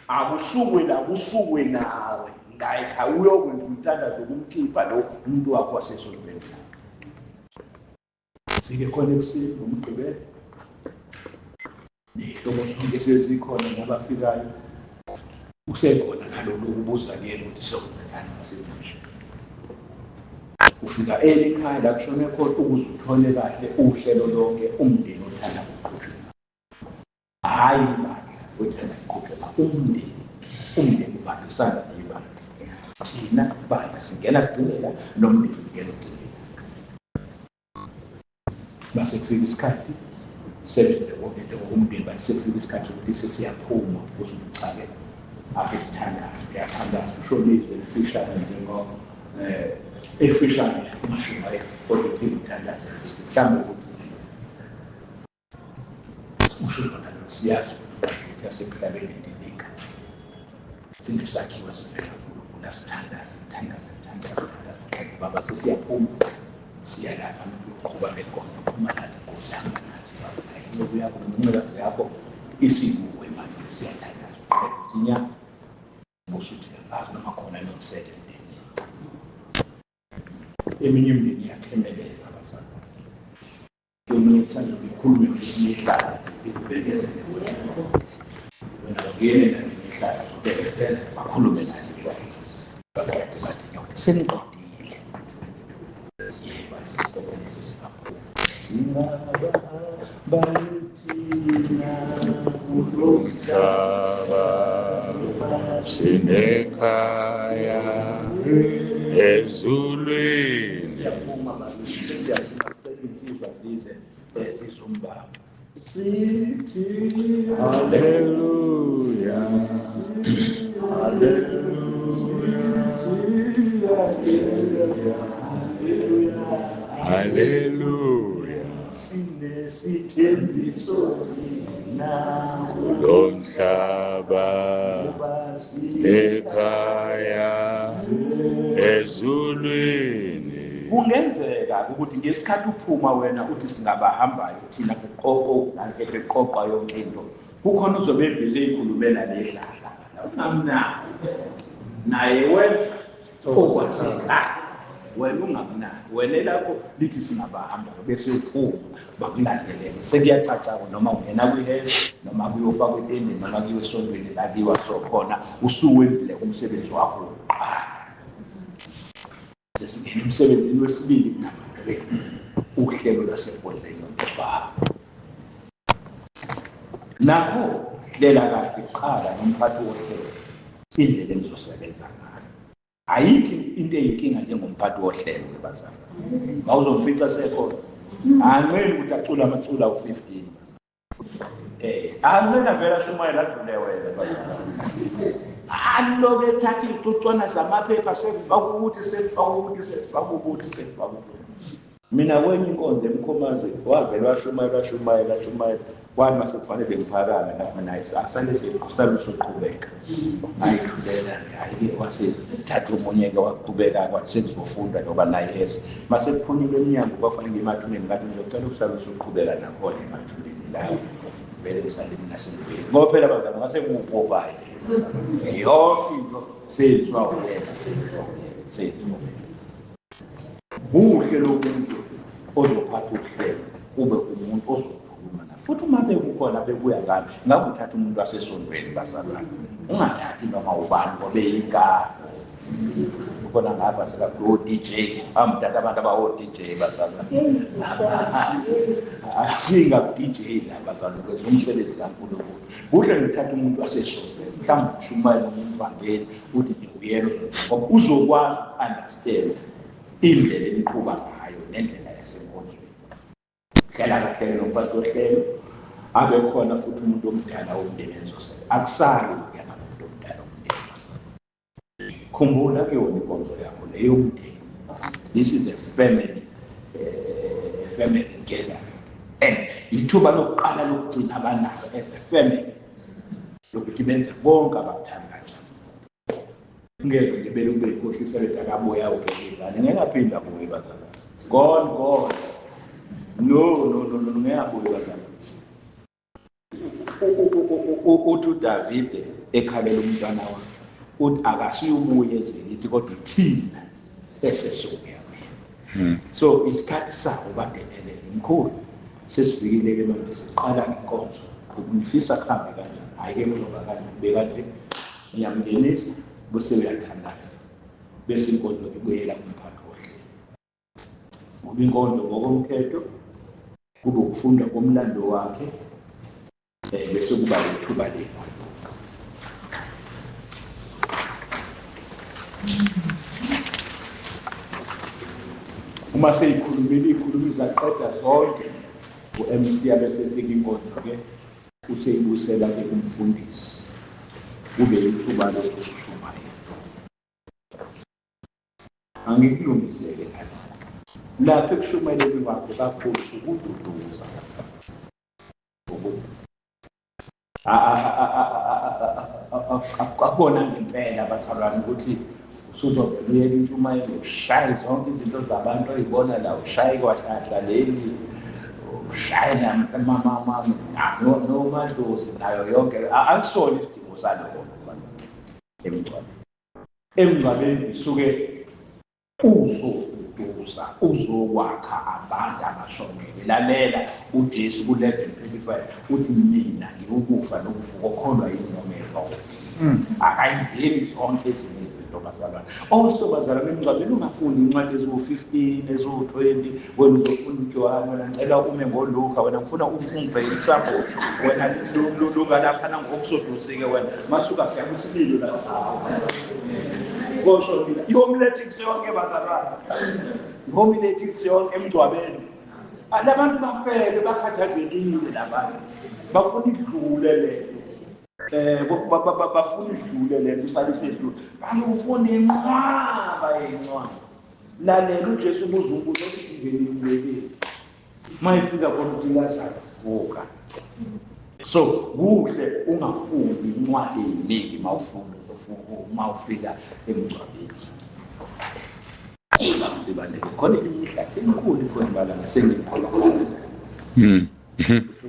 akusukwe la, kusukwe nawe la ekhaya uyokwenza umthandazo kumkhipha lo umuntu wakho wasesontweni. Fike khona ekuseni ngomgqibelo, ney'hlobo zonke sezikhona nabafikayo, usekhona nalolu ukubuza kuyena ukuthi sokwenani masekusha. Ufika ekhaya la kushone khona ukuze uthole kahle uhlelo lonke umndeni othanda ukuqhutshwa. Hhayi ibandla othanda ukuqhutshwa, umndeni. Umndeni ubambisana nebandla. Thina bandla singena sigcinela, nomndeni ungena ugcinela. Mase kufika isikhathi sebenze konke into umndeni, bathi sekufika isikhathi ukuthi sesiyaphuma ukuze ucake ake sithandaze. Uyathandaza ushone izwi elifishane njengo elifishane umashumayela, kodwa uphinde uthandaze futhi mhlawumbe ukuthi usho lona lo siyazi ukuthi yasemhlabeni indilinga sinesakhiwo sivela kuNkulunkulu. Asithandaze, thandaze, thandaze, thandaze baba, sesiyaphuma siya lapha uqhuba ngenkonzo, phuma nathi Nkosi, hamba nathi baba, inceku yakho nencekazi yakho isikuwe manje, siyathandaza. Uqeda uthi nya usuthi angazi noma khona nomsele emndenini. Eminye imindeni iyakhemeleza abazalwane, eminye ithanda ikhulume ngehlala ikubekezele wena, wena ungene nayo ngehlala ubekezele, bakhulume nayo baqede bathi nyokuthi seniqedile. Yebo, sisebenzise sikakhulu singabathina kulomhlaba sinekhaya ezulwini. Siyaphuma sesiyafuna kucela insizwa zize zizombamba sithi Haleluya, haleluya, haleluya, sinesithembiso sina kulomhlaba ekhaya ezulwini. Kungenzeka ukuthi ngesikhathi uphuma wena uthi singabahambayo thina, kuqoqo eqoqwa yonke into, kukhona uzobe ebhizi eyikhulumela nedladla, ungamnaki naye, wenza okwasekhaya, wena ungamnaki, wena lapho lithi singabahambayo, bese uphuma bakulandelele. Sekuyacaca noma ungena kwihele noma kuyofakwa etendeni noma kuyiwe esontweni la kuyiwa so khona, usuwenzile umsebenzi wakho wokuqala. Sesingena emsebenzini wesibili, number 3, uhlelo lwasenkonzweni yomngcwabo. Nakho hlela kahle kuqala nomphathi wohlelo indlela enizosebenza ngayo. Ayikho into eyinkinga njengomphathi wohlelo ke bazalwane. Mawuzomfica sekhona, anqeni ukuthi acule amacula awu-15, anqena vele ashumayela adlule wena bazalwane, aloke ethatha iy'cucwana zamaphepha, sekufaka ukuthi, sekufaka ukuthi, sekufaka ukuthi, sekufaka ukuthi. Mina kwenye inkonzo eMkhomazi wavele washumayela, washumayela, washumayela, kwathi mase kufanele ngiphakame lapha naye asale sale usuqhubeka, ngayithulela. Hhayi-ke, wasethatha omunye-ke waqhubeka, kwathi sekuzofundwa njengoba naye eze, mase kuphunyuka emnyango kwafanele ngiye emathuneni, ngathi ngizocela ukusale usuqhubeka nakhona emathuneni lawo, vele ngisale mina sengibuyele, ngoba phela bazalwane ngase kuwupopayi yonke into senziwa uyena, senziwa uyena, senziwa uyena. Kuhle lomuntu ozophatha uhlelo kube umuntu ozokhuluma na futhi uma bekukhona bebuya ngami, ngabe uthatha umuntu wasesontweni bazalwane, ungathathi noma ubani ngoba eyinkabi khona ngapha seka-o-DJ, amthatha abantu abawo-DJ bazalwane, singaku-DJ la bazalwane, kwenza umsebenzi kaNkulunkulu. Kuhle ngithatha umuntu wasesontweni, mhlawumbe ushumayela noma umvangeli, uthi nje uyena ngoba uzokwazi uku-understand indlela eniqhuba ngayo nendlela yasenkonzweni. Hlela kahle nomphathi wohlelo. Abe khona futhi umuntu omdala womndeni enzosele. Akusali lokuyana umuntu omdala womndeni. Khumbula kuyona inkonzo yakho leyo mndeni. This is a family, family gathering. And ithuba lokuqala lokugcina abanalo as a family lokuthi benze konke abakuthandayo. Ngeke nje bele ube ikhohlisa bethi akabuya ubheke ingane, ngeke aphinde abuye bazalwane. Gone, gone. No, no, no, no, ngeke abuye bazalwane. Uthi uDavide ekhalela umntwana wakhe, uthi akasiyubuye ezelithi kodwa thina sesesiyobuya kuye. So isikhathi sabo badedelele mkhulu. Sesifikile ke manje siqala inkonzo. Ngifisa kuhambe kanjani? Hhayi ke kuzoba kanje, kube kanje. Ngiyamngenisa bese uyathandaza. Bese inkonzo ibuyela kumphathi wohlelo. Ngoba inkonzo ngokomthetho kube ukufunda komlando wakhe, bese kuba ithuba lethu. Uma seyikhulumile ikhulumi zaqeda zonke, u-MC abese efika inkonzo ke useyibuyisela ke kumfundisi, kube ithuba lokushumayela. Angikulungiseke nalokho. Lapho ekushumayeleni kwakhe kakhulu ukududuza. Akubona ngempela bazalwane ukuthi usuzovela uyeke intshumayelo, ushaye zonke izinto zabantu oyibona la, ushaye kwahlahla leli, ushaye nomadlozi nayo yonke. Akusona isidingo saloko emngcwabeni. Emngcwabeni isuke uzoduduza, uzokwakha abantu abashonele. Lalela uJesu ku-11:25 uthi mina ngiwukufa nokuvuka, okholwa yimi noma efa Akayingeni zonke ezinye izinto bazalwane. Also bazalwane emngcwabeni ungafundi incwadi eziwu-15 eziwu-20, wena uzofunda uJohane, wena ngicela ume ngoLuka, wena ngifuna ungibheke isambolo, wena lunga laphana ngokusodusike wena masuka siya kwisililo la kosho mina i-homiletics yonke bazalwane, i-homiletics yonke emngcwabeni. Labantu bafele, bakhathazekile labantu, bafuna idlule lento. Bafuna idlule lento, isale isedlule. Bayofuna inqwaba yencwadi. Lalela uJesu ubuza umbuzo othi ngenimlekile. Mayifika khona uthi Lazarus vuka. So kuhle ungafundi incwadi eziningi mawufunda uzofunda uma ufika emngcwabeni. Bakuzibaleke khona imihlathi emikhulu khona balana sengikhala. Uthola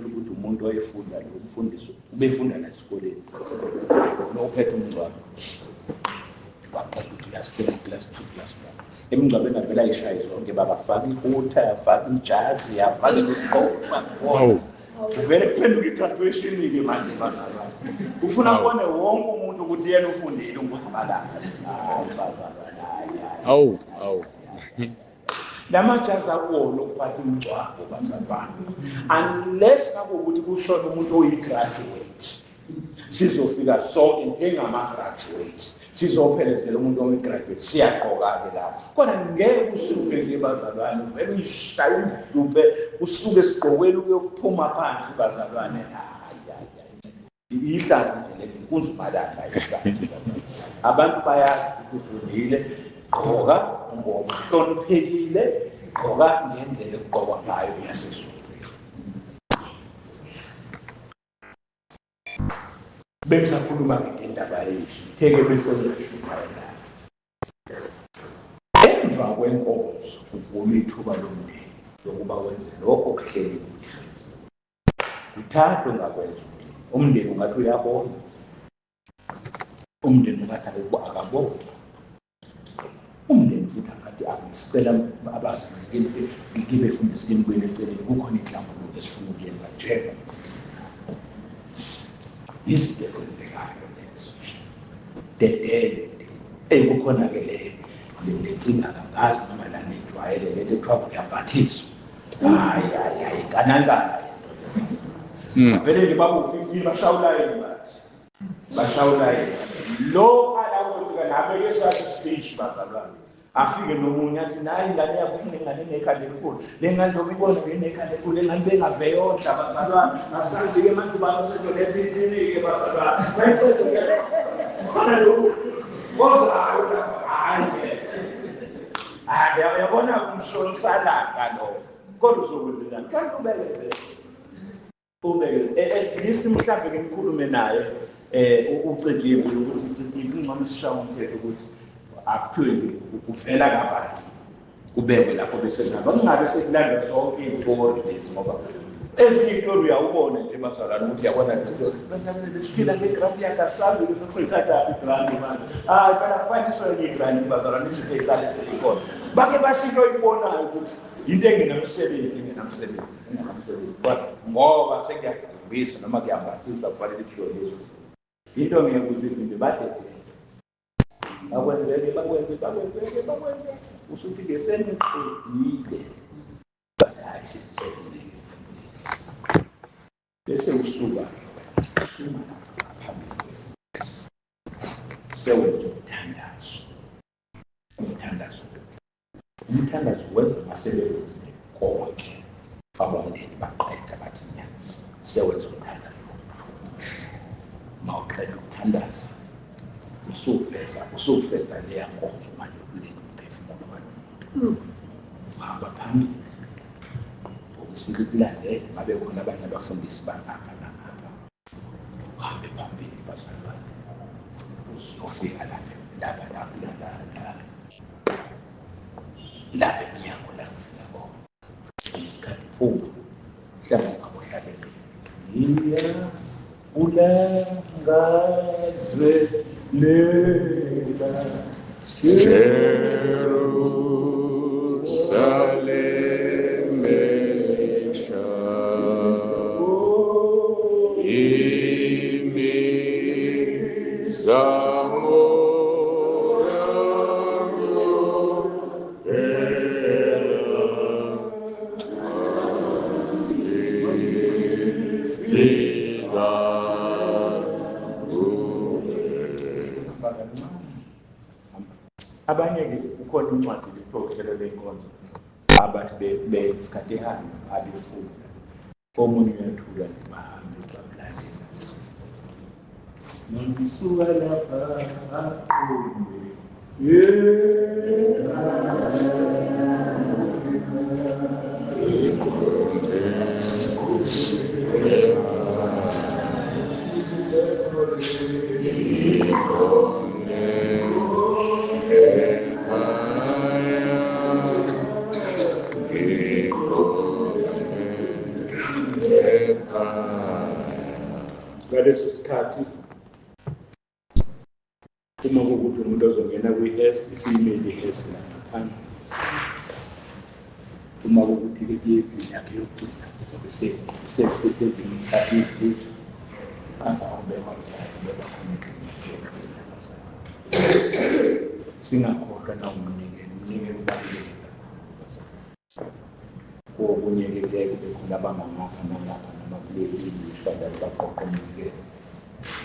ukuthi umuntu oyefunda lo umfundisi ubefunda la esikoleni lo uphethe umngcwabo. Waqeda uclass 3, class 2, class 1. Emngcwabeni avela ayishaye zonke, babafaka ihutha, yafaka ijazi, yafaka isigqoko. Uvele kuphenduka i-graduation-ke manje bazalwane. Ufuna kubone wonke umuntu ukuthi yena ufundile unguzimalanga. Hayi bazalwane, hayi hayi. Awu, awu. Lamajazi akuwona ukuphatha umngcwabo bazalwane. Unless nakuwukuthi kushona umuntu oyi-graduate. Sizofika sonke njengama-graduate. Sizophelezela umuntu oyi-graduate, siyagqoka-ke lapho. Kodwa ngeke usuke nje bazalwane, uvele uyishaye umdluphe, usuke esigqokweni uyokuphuma phansi bazalwane. Hayi, hayi, hayi. Ihlathi nje le inkunzi malanga ihlathi. Abantu bayazi ukuthi ufundile, gqoka ngokuhloniphekile, gqoka ngendlela ekugqokwa ngayo yasesontweni. Bengisakhuluma-ke ngendaba yezwi, theke bese uyashumayela. Emva kwenkonzo uvula ithuba lomndeni lokuba wenze lokho okuhleli kuhle. Kuthathwe ngakwenza umndeni. Umndeni ungathi uyabona, umndeni ungathi akaboni. Umndeni futhi angathi angisicela abazalwane ngibefundisi nibuyele eceleni, kukhona inhlambuluko esifuna ukuyenza njengoba izinto ezenzekayo lezo. Dedele eyi kukhona-ke le nkinga kangazi noma la nijwayele lento ekuthiwa kuyabhathiswa. Hayi hayi hayi kanankana vele nje babu-15 bashaya ulayini manje, bashaya ulayini lo ala kufika nabeke esakhe ispeech bazalwane. Afike nomunye athi nayi ingane yakho inengane enekhanda elikhulu, le ngane njengoba ibona ngenekhanda elikhulu, le ngane bengaveyondla bazalwane, asazi-ke manje ubani osezoletha inini-ke bazalwane. Khona lokhu ozayo lapha, hhayi-ke. Hhayi, uyabona umshonisalanga lowo. Kodwa uzokwenzenjani? Kanti ubekezele. Ubekezele. At least mhlawumbe ke ngikhulume naye uCikiwe ukuthi uCikiwe ingcono sishaye umthetho ukuthi akuphiwe nje kuvela kabani kubekwe lapho bese kuhamba kungabe sekulandwa zonke iy'tori lezi ngoba ezinye iy'tori uyawubona nje bazalwane ukuthi uyabona besiphila ngegrant yakhe asazi-ke sesizoyithathaphi igrant manje. Hayi phela kufaniswe enye igrant bazalwane izinto ey'qale seyikhona bake basho into oyibonayo ukuthi into engenamsebenzi engenamsebenzi engenamsebenzi kodwa ngoba sekuyagumbiswa noma kuyambathiswa kufanele kuhlonishwe into ngeke uzivimbe badedele bakwenzeke bakwenze bakwenzeke bakwenze usuthi-ke seniqedile but hayi sesiqedile bese usuka usuma phambili sewenza umthandazo. Umthandazo umthandazo wenza masebekwenzile konke abomndeni baqeda bathi nya sewenza umthandazo. Mawuqeda ukuthandaza usuveza usufeza leya nkonzo manje yokulinda umphefumulo walomuntu uhamba phambili ngokusuke kulandele ngabe khona abanye abafundisi bangapha nangapha uhambe phambili bazalwane uzofika lapha lapha lapha lapha lapha emnyango la kufika khona isikhathi phuma mhlawumbe ngabohlabeleli iya ulangazelela Jerusalem elisha imizamo yami yokuphela ngifika kuwe. Abanye-ke kukhona incwadi lethiwa uhlelo lwenkonzo abathi besikhathi ehamba abefunda omunye uyathula nje bahambe bamlandela ngisuka lapha aqonde Ngaleso sikhathi uma kuwukuthi umuntu ozongena kwi-S isiyimele i-S lapha phandle uma kuwukuthi-ke kuyendlini yakhe yokugcina uzobe sekusedlini isikhathi isibili azaqhubeka ubeka khona endlini yakhe yokugcina. Singakhohlwa nawumnikelo, umnikelo ubaluleke kakhulu. Kokunye-ke kuyaye kube khona abangangapha nangapha noma kuleli ilishwa njalo baqoqa umnikelo.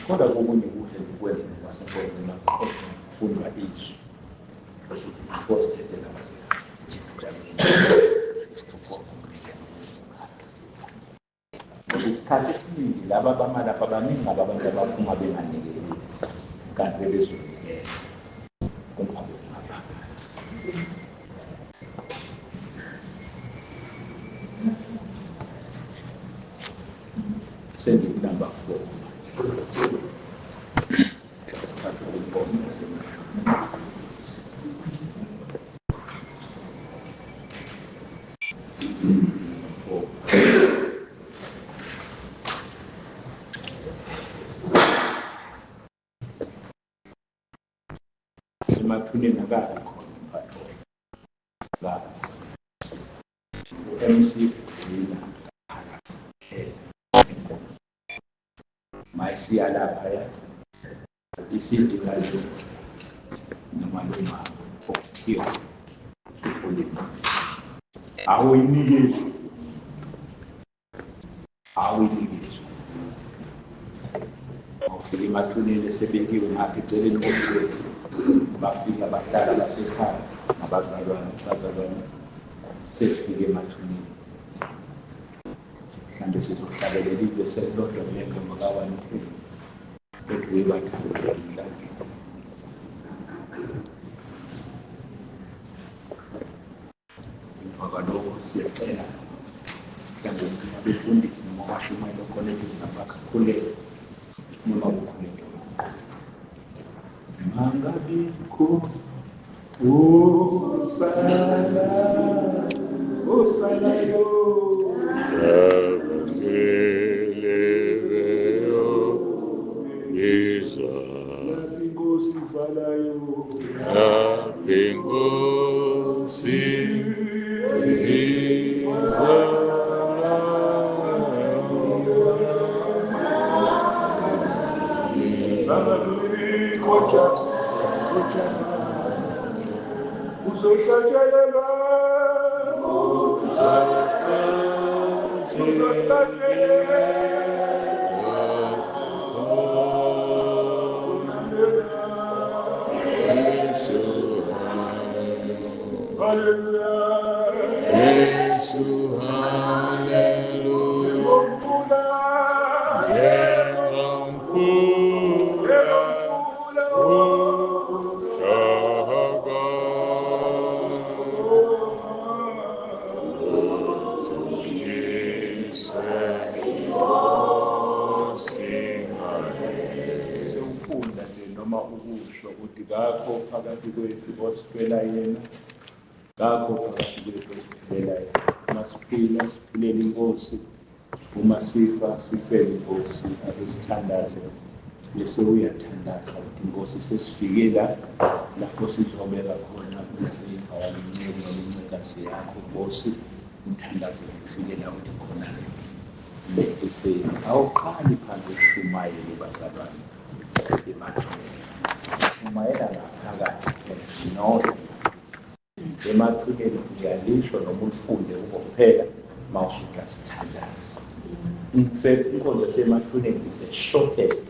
Kodwa kokunye kuhle kwenza kwasenkonzweni akuqoqa kufundwa izwi. Before sidedela abasekhaya. Isikhathi esiningi laba abamalapha baningi abantu abaphuma benganikeli kanti bebezonikela kungabe kungaphakathi. Sengikunumber 4 manje. Thatha umbono Four. Emathuneni akabi khona umphathi zabo. U-MC ugcina mayisiya laphaya isidinga noma lomama okuthiwa ulimi awuyinikezwa awuyinikezwa awufika emathuneni esebekiwe ngapha eceleni komthetho bafika bahlala basekhaya. Abazalwane, bazalwane, sesifike emathuneni. Mhlawumbe sizohlabelela ivesi elilodwa kule ngoma ka-110 ethi uyibathande inhlanhla. Emva kwalokho siyacela mhlawumbe abefundisi noma abashumayeli khona eduze nabakhakhulele noma kukhuleke. Mangabikho usala usalayo Abangcwele iza lapho inkosi ivalayo lapho inkosi izalayo. Mangabikho uzohlatshelelwa Hallelujah. Yesu, haleluya. Njengomfula uhlaka, udunyiswe Nkosi ngaye. Sewufunda nje noma ukusho ukuthi kakho phakathi kwethu osifela yena, kakho phakathi kwethu osiphilela yena. Uma siphila siphilela inkosi, uma sifa sifele inkosi. Ake sithandaze bese uyathandaza ukuthi inkosi sesifike la lapho sizobeka khona umzimba wale nceku noma incekazi yakho Nkosi. Umthandaze kufike la uthi khona le awuqali phansi ushumayele bazalwane emathuneni, shumayela ngaphakathi no emathuneni uyalisho noma ulifunde kubo kuphela uma usuke sithandaza. In fact, inkonzo yasemathuneni is the shortest,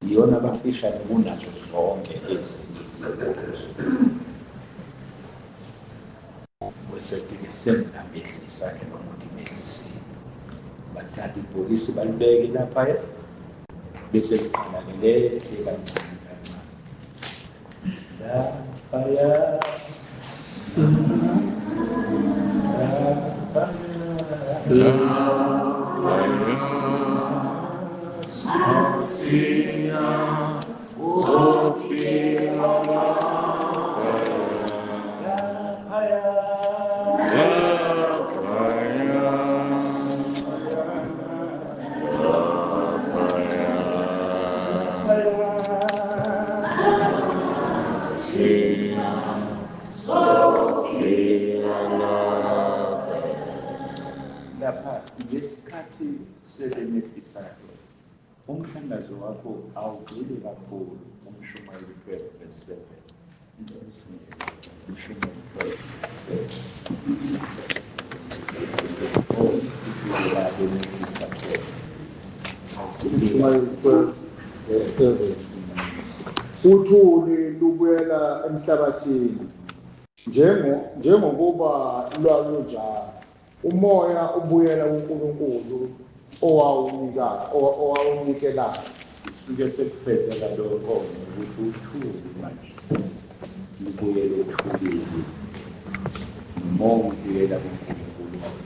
iyona abafishane kunazo zonke ezinye izinkonzo. Bese-ke sengingamehlisa-ke noma uthi mehlisile, bathatha ibhokisi balibeke laphaya bese liqala-ke lehle kancane kancane laphaya laphaya. Siya uzofika laphaya laphaya, laphaya. Siya uzofika laphaya. Lapha ngesikhathi sebemehlisayo umthandazo wakho awugxile kakhulu. Umshumayeli 12 verse 7. Umshumayeli 12 verse 7. Oh, ifike la bemehlisa khona. Ishumayeli 12 verse 7. Uthuli lubuyela emhlabathini njengokuba lwalunjalo, umoya ubuyela kuNkulunkulu owawunikelayo. Isuke sekufezeka lokho ukuthi uthuli manje lubuyele ethulini, nomoya ubuyela kuNkulunkulu.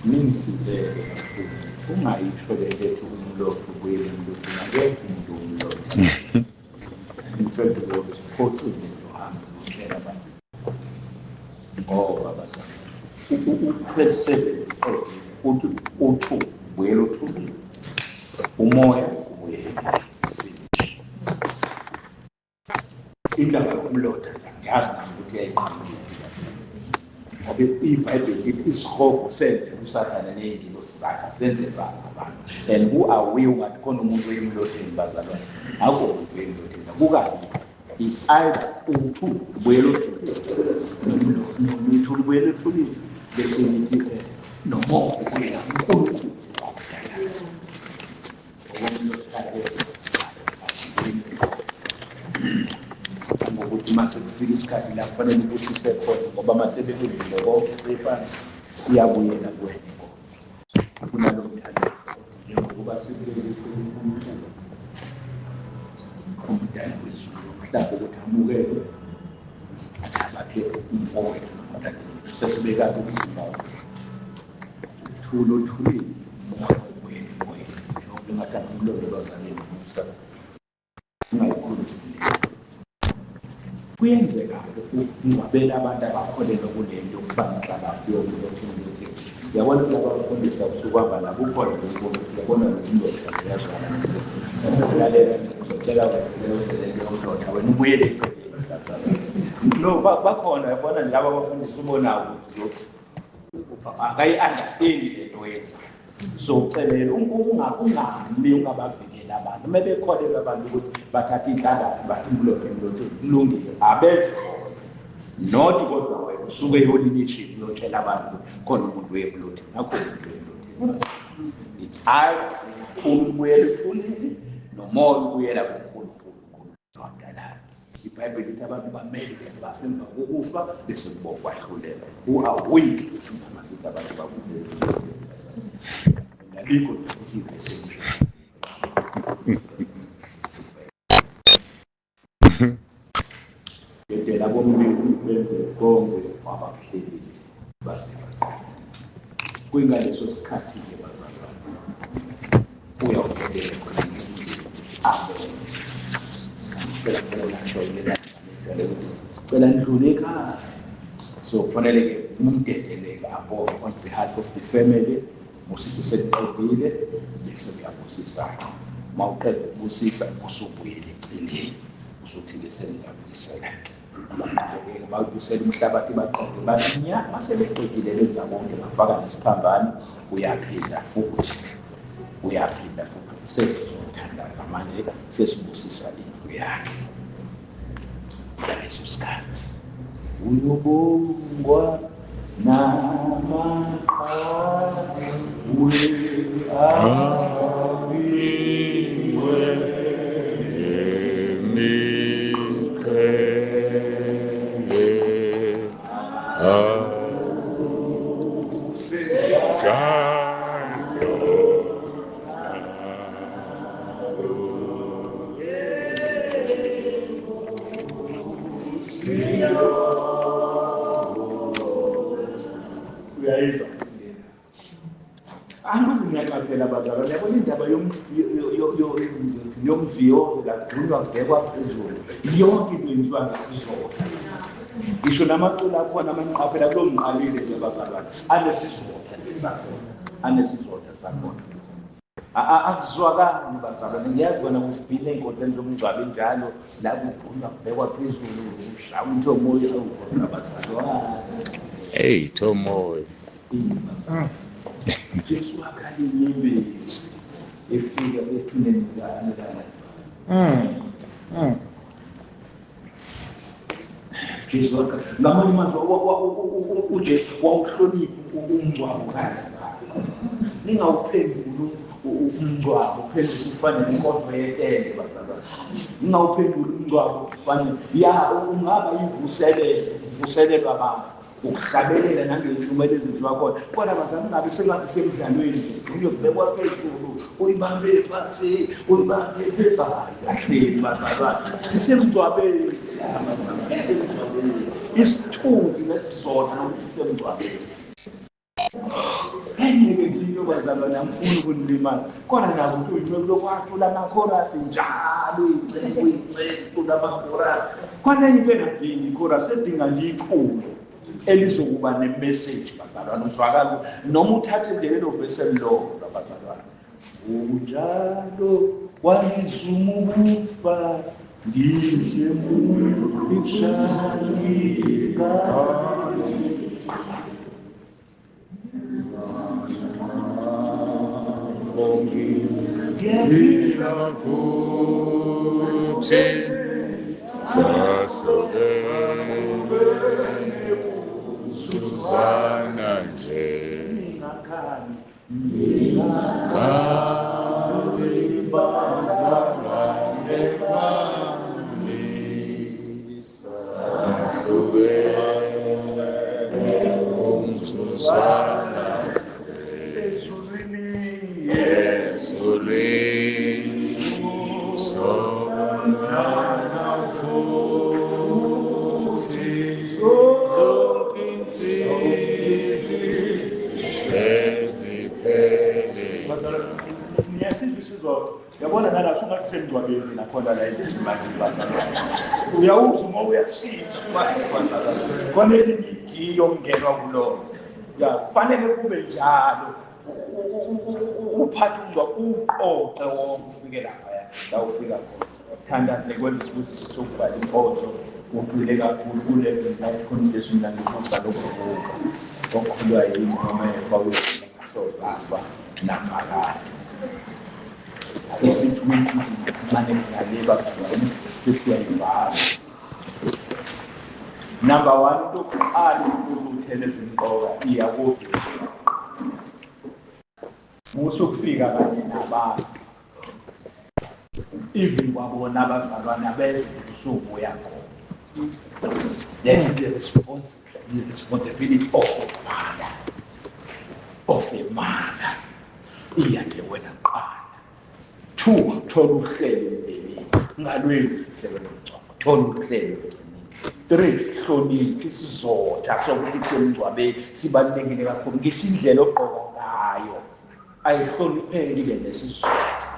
Ningisizeke kakhulu, ungayisho le nto ethi umlotha ubuyele emlotheni. Akekho umuntu umlotha. In fact, uyobe siphoxile nje uhambe utshela abantu ngoba bazalwane u-12:7 uthi uthu ubuyela othulini, umoya ubuyele finish. Indaba yomlotha ngiyazi nami ukuthi yayiqhamukile ngoba iBhayibheli lithi isihogo senzela uSathane ney'ngilosi zakhe, asenzelwanga abantu. And who are we ungathi khona umuntu oyemlotheni bazalwane? Akukho umuntu oyemlotheni kukabi. It's either uthu ubuyela othulini, nothuli ubuyela ethulini, bese nithi nomoya ubuyela kuNkulunkulu wakudala. Ngokomlotha-ke ngokuthi Mase kufika isikhathi la kufanele ubusise khona, ngoba mase bekudlule konke phansi, iyabuyela kuwena inkonzo. Kunalo mthandazo njengokuba sibeke uNkulunkulu umdali wezulu mhlawumbe ukuthi amukele athabathe umfowethu nodadewethu, sesibeka umzimba uthule othulile, umoya ubuyele emoyeni, njengoba engathanda umlondolozane nomusa ungayikhulumi. Kuyenzeka-ke ukungcwabela abantu abakholelwa kule nto yokufaka inhlabathi yokuthi uyabona kulaba abafundisi usukuhamba nabo ukhona ukuthi uyabona lo mlotha uyazwana lalela, ngizotshela leyo mlotha, wena ubuyele eceleni. No, bakhona, uyabona nje laba abafundisi ubonayo ukuthi lo akayi-understandi le nto oyenzayo, so ucelele ungami ungabavikeli abantu uma bekholelwa abantu ukuthi bathathe inhlabathi bathi umlotha emlotheni, kulungile, abeze khona not, kodwa wena usuke eyolini uyotshela abantu ukuthi khona umuntu uye emlotheni, akho umuntu uye emlotheni. It's either uthula ubuyela ethuneni nomoya ubuyela kuNkulunkulu wadalayo. IBhayibheli lithi abantu bamele bafe, emva kokufa bese kuba ukwahlulela. Who are we ukuthi masithi abantu babuyele? Alikho futhi ivesi nje. Dedela bomlimi benze konke abakuhlelile baze baqede. Kuyingaleso sikhathi-ke bazalwane uyawubhekele khona. Amen. Sicela nidlule ekhaya, so kufanele-ke umdedeleke abonge on behalf of the family. Musithi sekuqedile bese uyabusisa-ke. Uma uqeda ukubusisa usubuyele eceleni, usuthi-ke sengiyabuyisela-ke. Baqhubekeke bawubuyisela umhlabathi, baqede bathi nya. Mase beqedile benza konke, bafaka nesiphambano, uyaphinda futhi, uyaphinda futhi, sesizothandaza manje, sesibusisa indlu yakhe. Ngaleso sikhathi uyobongwa namaqhawe Abiwe emiqhele njalo Uyayizwa, angithi ngiyaqaphela bazalwane, yabona indaba yomviyozo la kugcinwa kubhekwa phezulu, yonke into yenziwa ngesizotha, ngisho namaculo akhona amaniqaphela kulo ngiqalile nje bazalwane, anesizotha nje sakhona, anesizotha sakhona. Akuzwakali bazalwane, ngiyazi kona kusibhile ey'nkonzweni zomngcwabo injalo, la kugqunwa kubhekwa phezulu, ushaya umthomoya awukodwa bazalwane. Hey, Tomoy. Jesu wakhala inyembezi efika ethuneni likaLazaro. Jesu wakhala ngamanye amazwi, uJesu wawuhlonipha umngcwabo kaLazaro. Ningawuphenduli umngcwabo uphenduke ufane nenkonzo yetende bazalwane, ningawuphenduli umngcwabo ufane ya ungaba ivuselelo, uvuselelwa abantu ukuhlabelela nangey'nhlumelo ezenziwa khona, kodwa bazalwane ungabe sengathi semdlalweni nje, gqunywe kubekwa phezulu, uyibambe phansi, uyibambe phezulu, kahleni bazalwane, sisemngcwabeni la bazalwane, sisemngcwabeni, isithunzi nesizotha nokuthi sisemngcwabeni. Enye-ke nje into bazalwane, angifuni ukunilimaza, kodwa nako ukuthi uyinceku lokwacula amakhorasi njalo, uyinceku, uyinceku, cula amakhorasi. Khona enye into engadingi ikhorasi, edinga nje iculo elizokuba ne-message bazalwane, uzwakala noma uthathe nje lelo vesi elilodwa bazalwane, "Kunjalo kwangizuma ukufa ngisemusha." Ngiphila futhi sahlukene Susana nje. Ningakhali. Kali bazalwane bami. Niyasizwa isizotha. Yabona nala sungathi semngcwabeni nakhona la endlini manje bazalwane. Uyawuzwa uma uyashintsha manje bazalwane. Khona elinye igiyo okungenwa kulona. Ya, kufanele kube njalo. Uphathe umngcwabo uqoqe wonke ufike laphaya la ufika khona. Thandaze kwenza isibusiso sokuvala inkonzo. Ugxile kakhulu kule light condition nangokufa lokuvuka. Okholwa yini noma efa uyosozafa naphakade. Ake sithi uncane ngale bazalwane sesiyayivala. Number 1, into yokuqala ukuthi uthele ezimqoka iya kuJesu. Musukufika kanye nabantu. Even kwabona abazalwane abeze usubuya khona. That's the responsibility of a father, of a mother. Iya nje wena kuqala. 2, thola uhlelo emndenini. Ungalwenzi uhlelo lomngcwabo. Thola uhlelo emndenini. 3, hlonipha isizotha sokuthi kusemngcwabeni sibalulekile kakhulu. Ngisho indlela ogqoka ngayo ayihlonipheki ibe nesizotha.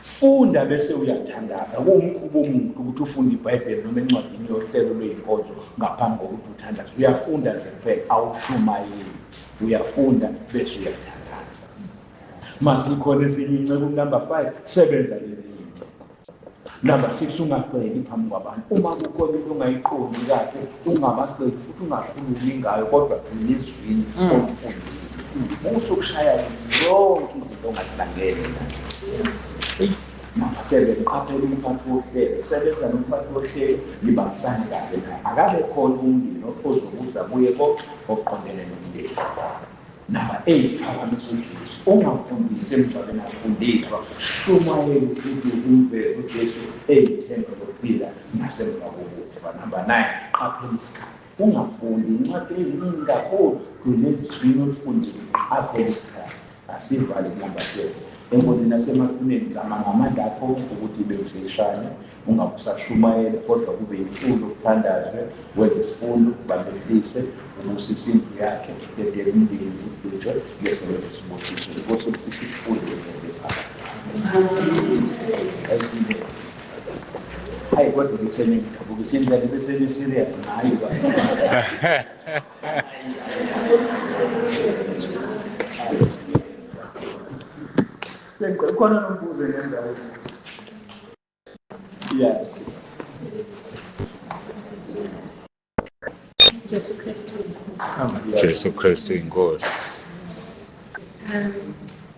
Funda bese uyathandaza. Kuwumkhuba omuhle ukuthi ufunde iBhayibheli noma encwadini yohlelo lwey'nkonzo ngaphambi kokuthi uthandaze. Uyafunda nje kuphela, awushumayeli. Uyafunda bese uyathandaza. Masikhona ezinye iy'nceku. Number 5, sebenza nezinye iy'nceku. Number 6, ungagxeki phambi kwabantu. Uma kukhona into ongayiqondi kahle, ungabagxeki futhi ungakhulumi ngayo, kodwa gcina ezwini olifundile. Musa ukushaya zonke izinto ongazihlangene nazo. Number 7, qaphela umphathi wohlelo. Sebenza nomphathi wohlelo, nibambisane kahle naye. Akabe khona umndeni ozobuza kuye konke okuqondene nomndeni. Number 8, phakamisa uJesu. Ungafundisi emngcwabeni, akufundiswa. Shumayela ukuthi umveze uJesu eyithemba lokuphila nasemva kokufa. Number 9, qaphela isikhathi. Ungafundi incwadi eziningi kakhulu, gcina ezwini olifundile, qaphela isikhathi. Asivale number 10. Enkonzweni nasemathuneni zama ngamandla akho ukuthi ibe mfishane, ungabe usashumayela kodwa kube yiculo kuthandazwe, wenze isifundo, bamehlise, ubusise indlu yakhe, dedele umndeni ugqitshwe, bese wenza isibusiso. Inkosi ibusise isifundo ngendlela ephakathi. Hayi kodwa ngisenengidabukisa indlela bese ni-serious ngayo. Khona nombuzo ngendawo. Yes. Jesu Kristu inkosi. Jesu Kristu inkosi.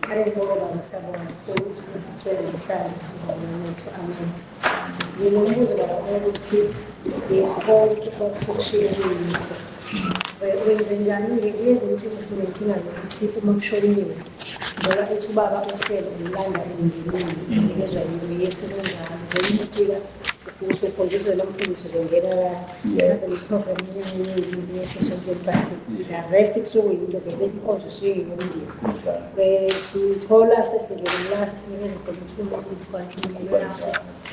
Qale ngoba siyabonga kakhulu ukuthi sithwele namhlanje sizoba nethu. Amen. Nginombuzo baba ukuthi yesikonke okusekushilo kuyinto. Wenze njani-ke kulezi nsuku sinenkinga yokuthi uma kushoniwe ngoba ethi ubaba uhlelo umlanda emndenini unikezwa yiYesu kunjalo. Njengoba ufika ukuthi ukhonjiswe lo mfundisi uzongena la i-program yesisontweni, but the rest kusuke kuyinto vele inkonzo isuke yomndeni. Sithola sesingena la sesinikeza khona 2 minutes kwantshumayelo yakho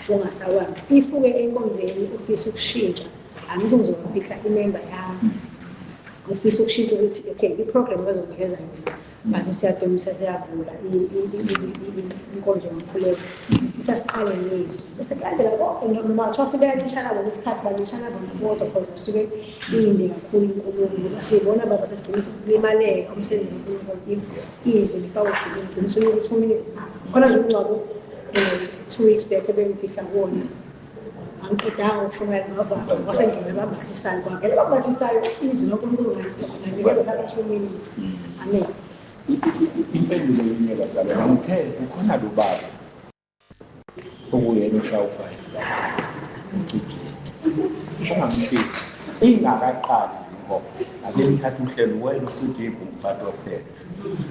ungasakwazi. If-ke enkonzweni ufisa ukushintsha, angithi ngizofihla imemba yami. Ufisa ukushintsha ukuthi okay i-program bazokunikeza yona, bese siyadomisa siyavula inkonzo yomkhuleko. Ufisa siqale ngezwi bese kulandela konke noma kuthiwa sebeyancishana bona isikhathi, bancishana bona bodwa because kusuke iyinde kakhulu inkulumo. Ngoba siyibona baba sesigcine sesilimaleka umsebenzi kaNkulunkulu if izwi lifakwe ekugcineni, ugcine usunika u-2 minutes. Khona nje umngcwabo 2 weeks back ebengifihla kuwona, angiqedanga ukushumayela ngavala kwasengena abambathisayo, kwangena abambathisayo izwi loNkulunkulu nganikeza mhlawumbe 2 minutes. Amen. Impendulo yinye bazalwane, ngithe kukhona lo baba okuyena oshaya u-5 la ucijile ungamshisi ingakaqali inkomo. Ake nithathe uhlelo wena ucijile umphathi wohlelo.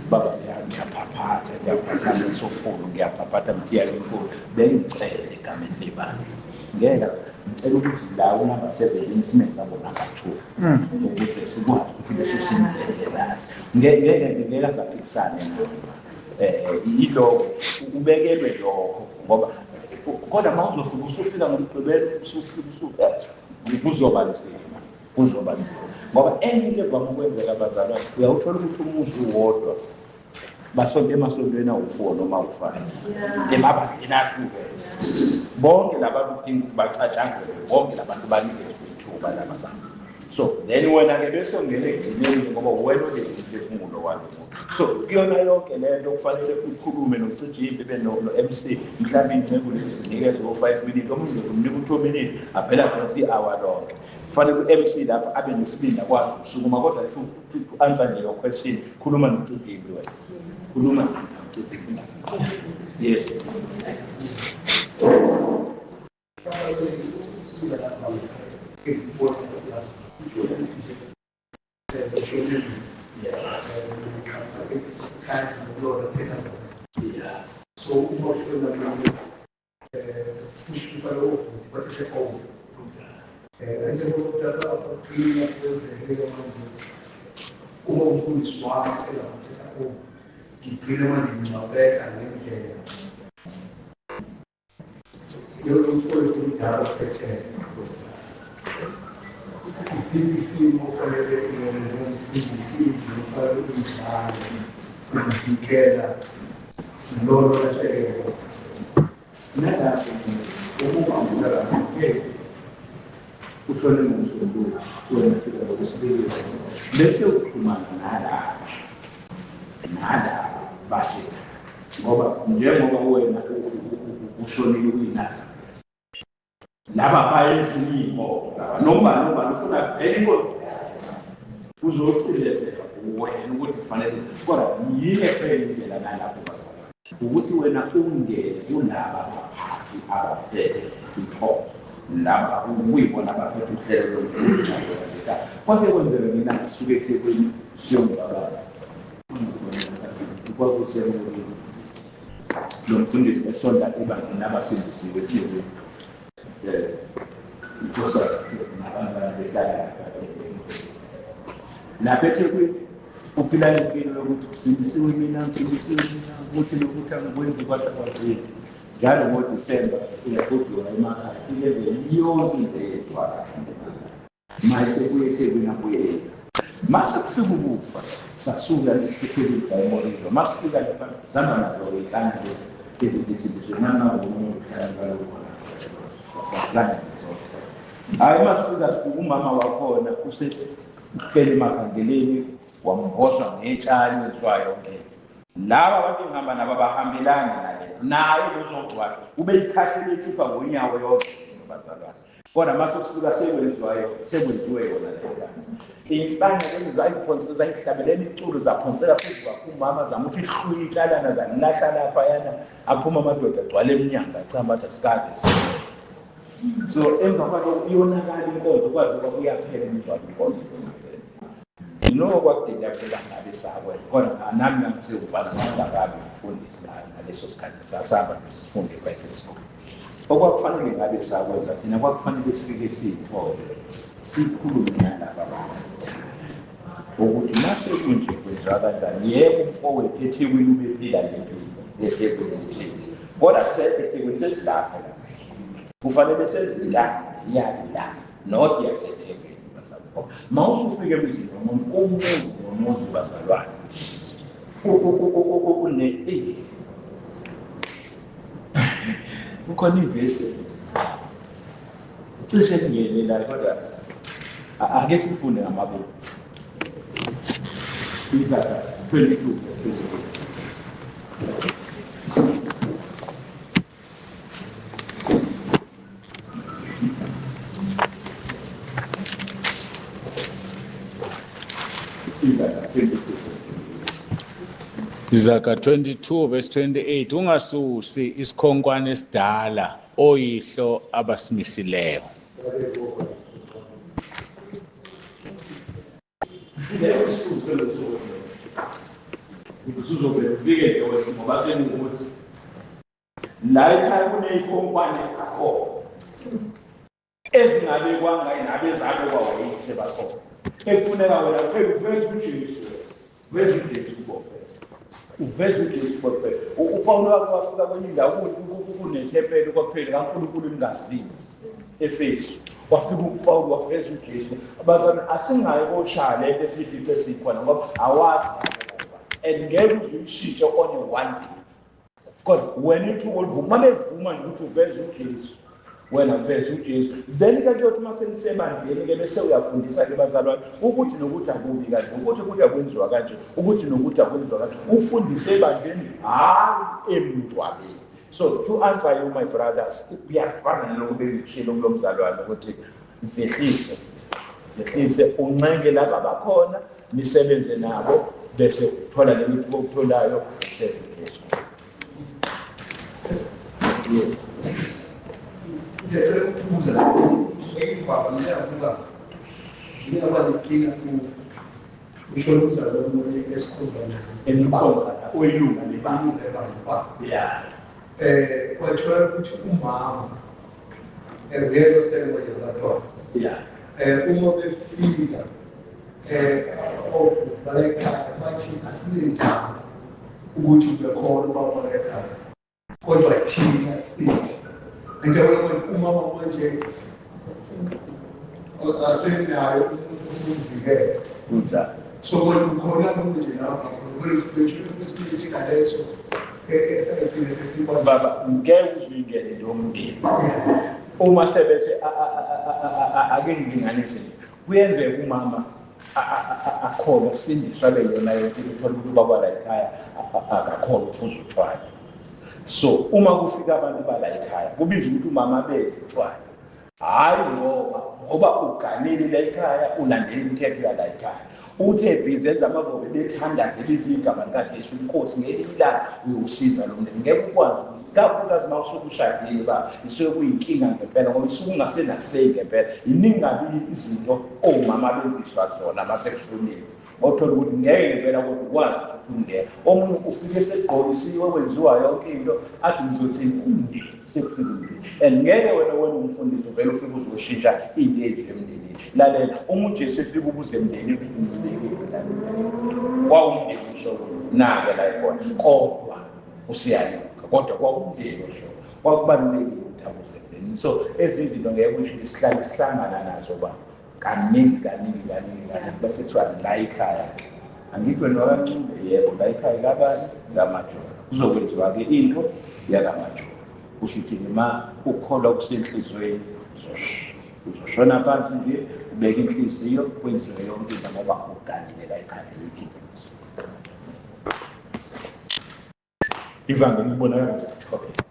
Baba ngiyaphaphatha, ngiyaphaphatha sokhulu, ngiyaphaphatha mthiya enkulu, bengicele egameni lebandla. Ngeke ngicela ukuthi la unumber 7 simenze abo number 2 ukuze sikwazi ukuthi bese simdedelazi. Ngeke ngeke asaphikisane naye. Yilokho ubekelwe lokho ngoba kodwa uma uzofika usufika ngomgqibelo usufika kuzoba nzima, kuzoba nzima. Ngoba enye into evame ukwenzeka abazalwane, uyawuthola ukuthi umuzi uwodwa basonke emasontweni awu-4 noma awu-5 emabandleni ahlukene. Bonke labantu udinga ukuthi bacatshangelwe, bonke labantu banikezwe ithuba laba bantu. So then wena-ke bese ungena ekugcineni ngoba wena oneziphefumulo walo muntu. So kuyona yonke le nto kufanele ukhulume noCijimbi be no-MC, mhlawumbe iy'nceku lezi zinikezwe o-5 minutes, omunye uzomnika u-2 minutes, aphela khona i-hour lonke. Kufanele u-MC lapho abe nesibindi akwazi ukusukuma, kodwa to answer nje your question, khuluma noCijimbi wena. Khuluma noCijimbi. Yes. So uma ushona bathathe over. Njengoba kwenzeke manje uma umfundisi wami engathatha over, ngigcine manje ngingcwabeka ngendlela yolomfowethu omdala ophethe. Isiphi isimo ofanele njengomfundisi njengofanele umzali ukuvikela lolo lahlekelo? Nalapho ukuba ngumntaka ushone ngomsombuluko wena fika ngokwesibili, bese uxhumana nalaba base, ngoba njengoba wena ushonile uyinaza laba bayezinye iy'nkomo laba noma noma ufuna vele inkonzo uzocindezela wena ukuthi kufanele, kodwa yinye kuphela indlela nalapho bazalwane, ukuthi wena ungene kulaba baphathi abaphethe inkonzo, laba kuyibona abaphethe uhlelo lokungcwaba. Kwake kwenzeka mina ngisuke eThekwini siyongcwaba kwakusemurini lo mfundisi esonta ebandleni abasindisiwe eThekwini, inkosi nabantu behlala lapha eThekwini, uphila impilo yokuthi usindisiwe mina, ngisindisiwe mina, ukuthi nokuthi angikwenzi kwasha kwazini. Njalo ngoDisemba uyagoduka emakhaya, ileveli yonke into eyenziwa kahle. Manje sekuye eThekwini abuye. Mase kufika ukufa, sasuka eThekwini saya eMorilo. Masifika lapha sihamba nazo-ke iy'nkani lezi ezindisindiswe noma umuntu uhlala kalokhu khona. Sahlangana zonke. Hhayi masifika sifika umama wakhona usehleli emakhandeleni, wambozwa ngetshani wenziwa yonke. Laba abantu engihamba nabo abahambelani nale nto. Naye uzongcwatshwa ubeyikhahlele ekhipha ngonyawo yonke bazalwane. Kodwa mase kufika sekwenziwayo, sekwenziwe yona le nto. Iy'nhlanga lezi zayiphonsela, zayihlabelela iculo, zaphonsela phezu kwakhe umama, zama ukuthi ihluye itshalana, zalilahla laphayana, aphuma amadoda agcwala emnyango, achama athi asikaze sibone. So emva kwalokho iyonakala inkonzo, kwaze kwakuyaphela imingcwabo, inkonzo iyonaphela. Noko kwakudela phela ngabe sakwenza, kodwa nami ngangisewumfana ngangakabi umfundisi ngaleso sikhathi, sasihamba sifunde e-Bible school. Okwakufanele ngabe sakwenza thina, kwakufanele sifike siyithole, sikhulume nalaba bantu ukuthi mase kunje kwenziwa kanjani. Yebo umfowethu eThekwini ubephila le mpilo eThekwini, kodwa sisekho eThekwini, sesilapha la, kufanele senze la yala not yaseThekwini. Ma usufika emzini womuntu, umuzi nomuzi bazalwane une kukhona ivesi cishe kungene la, kodwa ake sifunde ngamabili. Isaka 22 verse 22. Isaka 22. Isaka 22 verse 28, ungasusi isikhonkwane esidala oyihlo abasimisileyo. Ngeke usuthe lo suku. Usuzovela ufike nje wena ngoba sengukuthi la ekhaya kuney'khonkwane zakhona ezingabekwanga nabe zabekwa wayise bakhona, ekufuneka wena kuphela uveze uJesu, uveze uJesu kubo kuphela, uveze uJesu kubo kuphela. UPawulu wake wafika kwenye indawo kunethempeli kwakuphela kaNkulunkulu lingaziwa, Efesu. Wafika uPaul waveza uJesu. Abazalwane asingayi koshaya lento esifice sikhona ngoba awazi and ngeke uzuyishintshe on one day. Kodwa wena ithuba olivuma bevuma nje ukuthi uveze uJesu. Wena veza uJesu. Then ke kuyothi uma senisebandleni ke bese uyafundisa ke bazalwane ukuthi nokuthi akubi kanje, ukuthi ukuthi akwenziwa kanje, ukuthi nokuthi akwenziwa kanje. Ufundise ebandleni hayi emngcwabeni. So to answer you my brothers, kuyafana nalokhu bengikushilo kulo mzalwane ukuthi zehlise. Zehlise uncenge laba abakhona nisebenze nabo bese uthola leli thuba okutholayo uveze uJesu. Yes. Ngicela ukubuza baba ngiyabuka ngingaba nenkinga kushona umzalwane omunye esikhonza naye Enikhonza la oyilunga lebandla. lebandla. Yeah. Kwathola ukuthi umama ngeke sele yabantwana. Yeah. Uma befika obalekhaya bathi asinendaba ukuthi ubekhona ubaba lekhaya. Kodwa thina sithi ngijabula ukuthi umama manje asenayo umuntu osimvikela. Kunjalo. So manje ukhona manje lapha khona kule ngaleso esagcine sesibona. Baba ngeke uzuyingene lo mndeni. Uma sebethe ake ngilinganise nje. Kuyenzeka umama akholwe sindiswa abe yona yonke uthola ukuthi ubaba la ekhaya akakholwa uphuza utshwala. So uma kufika abantu bala ekhaya kubizwa ukuthi umama bethu utshwala. Hayi ngoba uganile la ekhaya ulandela imithetho yala ekhaya. Uthe bhizi enza amavobe bethandaze biza igama likaJesu inkosi ngelinye ilanga uyowusiza lo mndeni. Ngeke ukwazi kakhulukazi uma usuke ushadile ba isuke kuyinkinga ngempela ngoba isuke ungasenasey ngempela. Iningi kabi izinto omama benziswa zona mase kushonile. Othola ukuthi ngeke ngempela kodwa ukwazi futhi ungena. Omunye ufike segqokisiwe kwenziwa yonke into athi ngizothini umndeni sekufika umndeni. And ngeke wena umfundisi uvele ufike uzoshintsha into enje emndenini. Lalela uma uJesu efika ubuze emndenini umbekile la. Kwawumndeni usho nake la ikhona kodwa usiyanyuka kodwa kwawumndeni usho kwakubalulekile ukuthi abuze emndenini. So ezinye izinto ngeke usho isihlale sihlangana nazo ba kaningi kaningi kaningi kaningi bese kuthiwa la ekhaya ke angithi wena wakaNcube yebo la ekhaya kabani kaMajola kuzokwenziwa ke into yakaMajola kusho ukuthi ma ukholwa kusenhliziyweni uzoshona phansi nje ubeke inhliziyo kwenziwe yonke into ngoba uganile la ekhaya yikho. Ivangeli libonakala ngokuthobeka.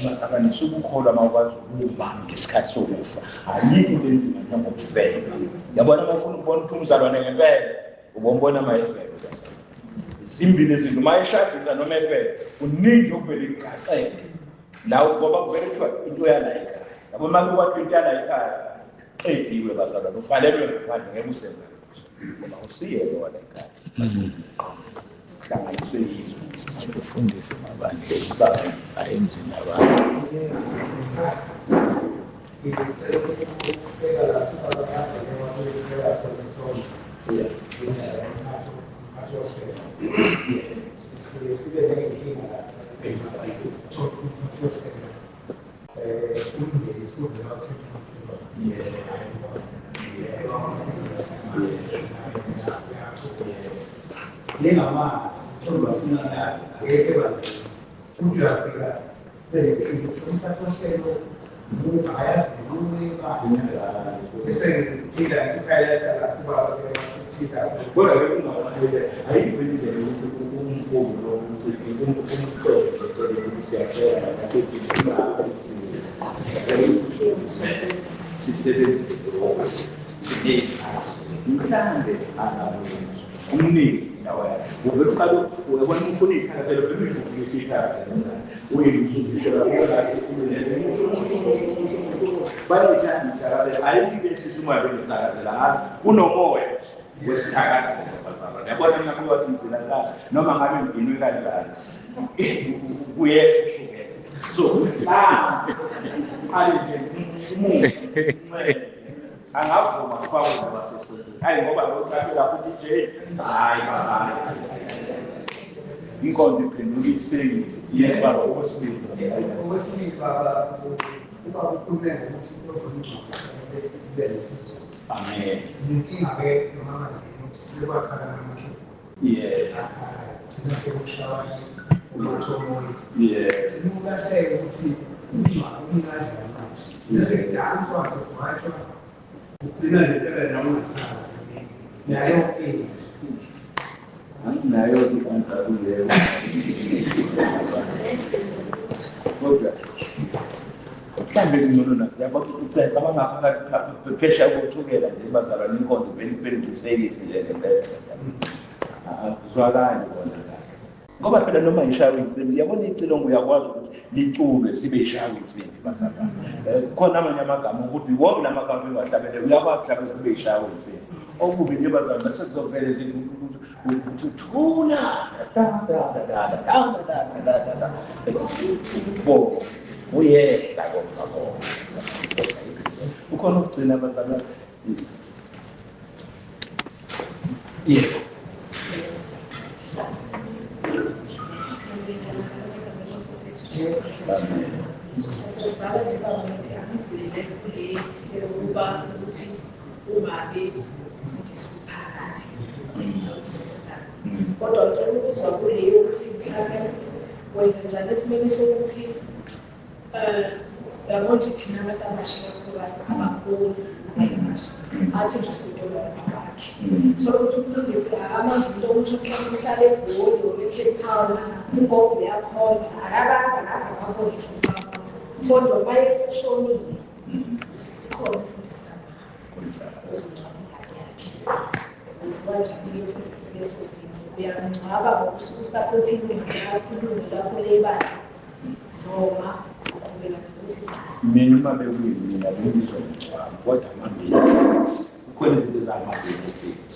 Bazalwane sukukholwa uma ukwazi ukuma ngesikhathi sokufa. Ayikho into enzima njengokufelwa. Yabona uma ufuna ukubona ukuthi umzalwane ngempela ubombona uma efelwa. Zimbili izinto uma eshadisa noma efelwa kuningi okuvele kugaxele. La ngoba kuvele kuthiwa into yala ekhaya. Yabo uma kukwathiwa into yala ekhaya qediwe bazalwane uvalelwe ngaphandle ngeke usebenze. Ngoba usiyeke wala ekhaya. Hlanganiswe yizwe. Ufundise emabandleni hayi emzini abantu. Ngicela ukubeka lapho abadala ababekela khona isonto. Sibe nenkinga lapha. Umndeni suvela ukhetha lengamazi akekho ebandleni uthi uyafika umphathi wohlelo ayazi nenqubo yebandla bese ngiphinda ngiphayelahla ubaba thina Kodwa ke ungakhuleka ayikho indlela yokuthi umkhulu lo umcele ukuthi siyacela sisebenzise mhlambe umniki indawo yakhe uvele uqale uyabona umfuna iy'thakazelo vele uyivule iy'thakazelo uyiluzuzishela bayayithanda iy'thakazelo ayikho into ehlisa umoya bengithakazela ngalo kunomoya wesithakazelo bazalwane yabona mina kuyowathi ngigcina kahle noma ngabe ngidinwe kanjani kuyehla ushukela so mhlawumbe uqale nje umuntu angavuma kufakwe wasesontweni hayi ngoba lo thathe lapho DJ hayi baba inkonzo iphenduka isengizi. Yes baba, okwesibili okwesibili baba Uma ukhulume ngokuthi inkonzo yomngcwabo kufanele ibe nesizotha. Amen. Sinenkinga-ke emabandleni ukuthi sekwakhala nama-keyboard. Yeah. Akhala, gcina sekushawa umathomoyi. Yeah. Gcina ulahleke ukuthi umngcwabo umnqanjani manje. Gcina sekudanswa, sekugwatshwa, ugcina nje impela nawe ungasazi. Sinayo inkinga. Anginayo i-answer kuleyo. Kodwa mhlawumbe kungcono yabo abangaphakathi phesheya kothukela nje bazalwane inkonzo vele iphendulisekise nje ngempela. Akuzwakali kona kahle. Ngoba phela noma ishawe insimbi, yabona icilongo uyakwazi ukuthi liculwe sibe ishawe insimbi bazalwane. Khona amanye amagama ukuthi wonke la magama engiwahlabelele uyakwazi ukuhlabela kube ishawe insimbi. Okubi nje bazalwane sekuzovele nje ukuthi thula da da da da da da da da da. Bo uyehla konke konke. Ukhona ukugcina bazalwane. Yebo. Sesibhala nje baba ngithi angidlulele kule yokuba ukuthi ungabe umfundisi umphakathi nesizana. Kodwa ngicela ukuzwa kule yokuthi mhlawumbe wenza njani esimeni sokuthi yabo nje thina abantu abasha kakhulukazi abakhonzi abasha athi nje usonto wakhe. Thola ukuthi umfundisi akamazi umuntu omusha mhlawumbe uhlala eGoli or eCape Town, ugogo uyakhonza, akabazi akaze ababone ngisho ukubabona. Kodwa uma eseshonile, ukhona umfundisi kamama ozongcwaba ingane yakhe. Kwenziwa njani-ke umfundisi kuleso simo? Uyamngcwaba ngoba usuke usaphothi ilungu lakho, ilungu lakho lebandla, noma uqhubeka nokuthi cha. Mina uma bekuyimina bengizomngcwaba kodwa amabili kukhona izinto ezama-benefit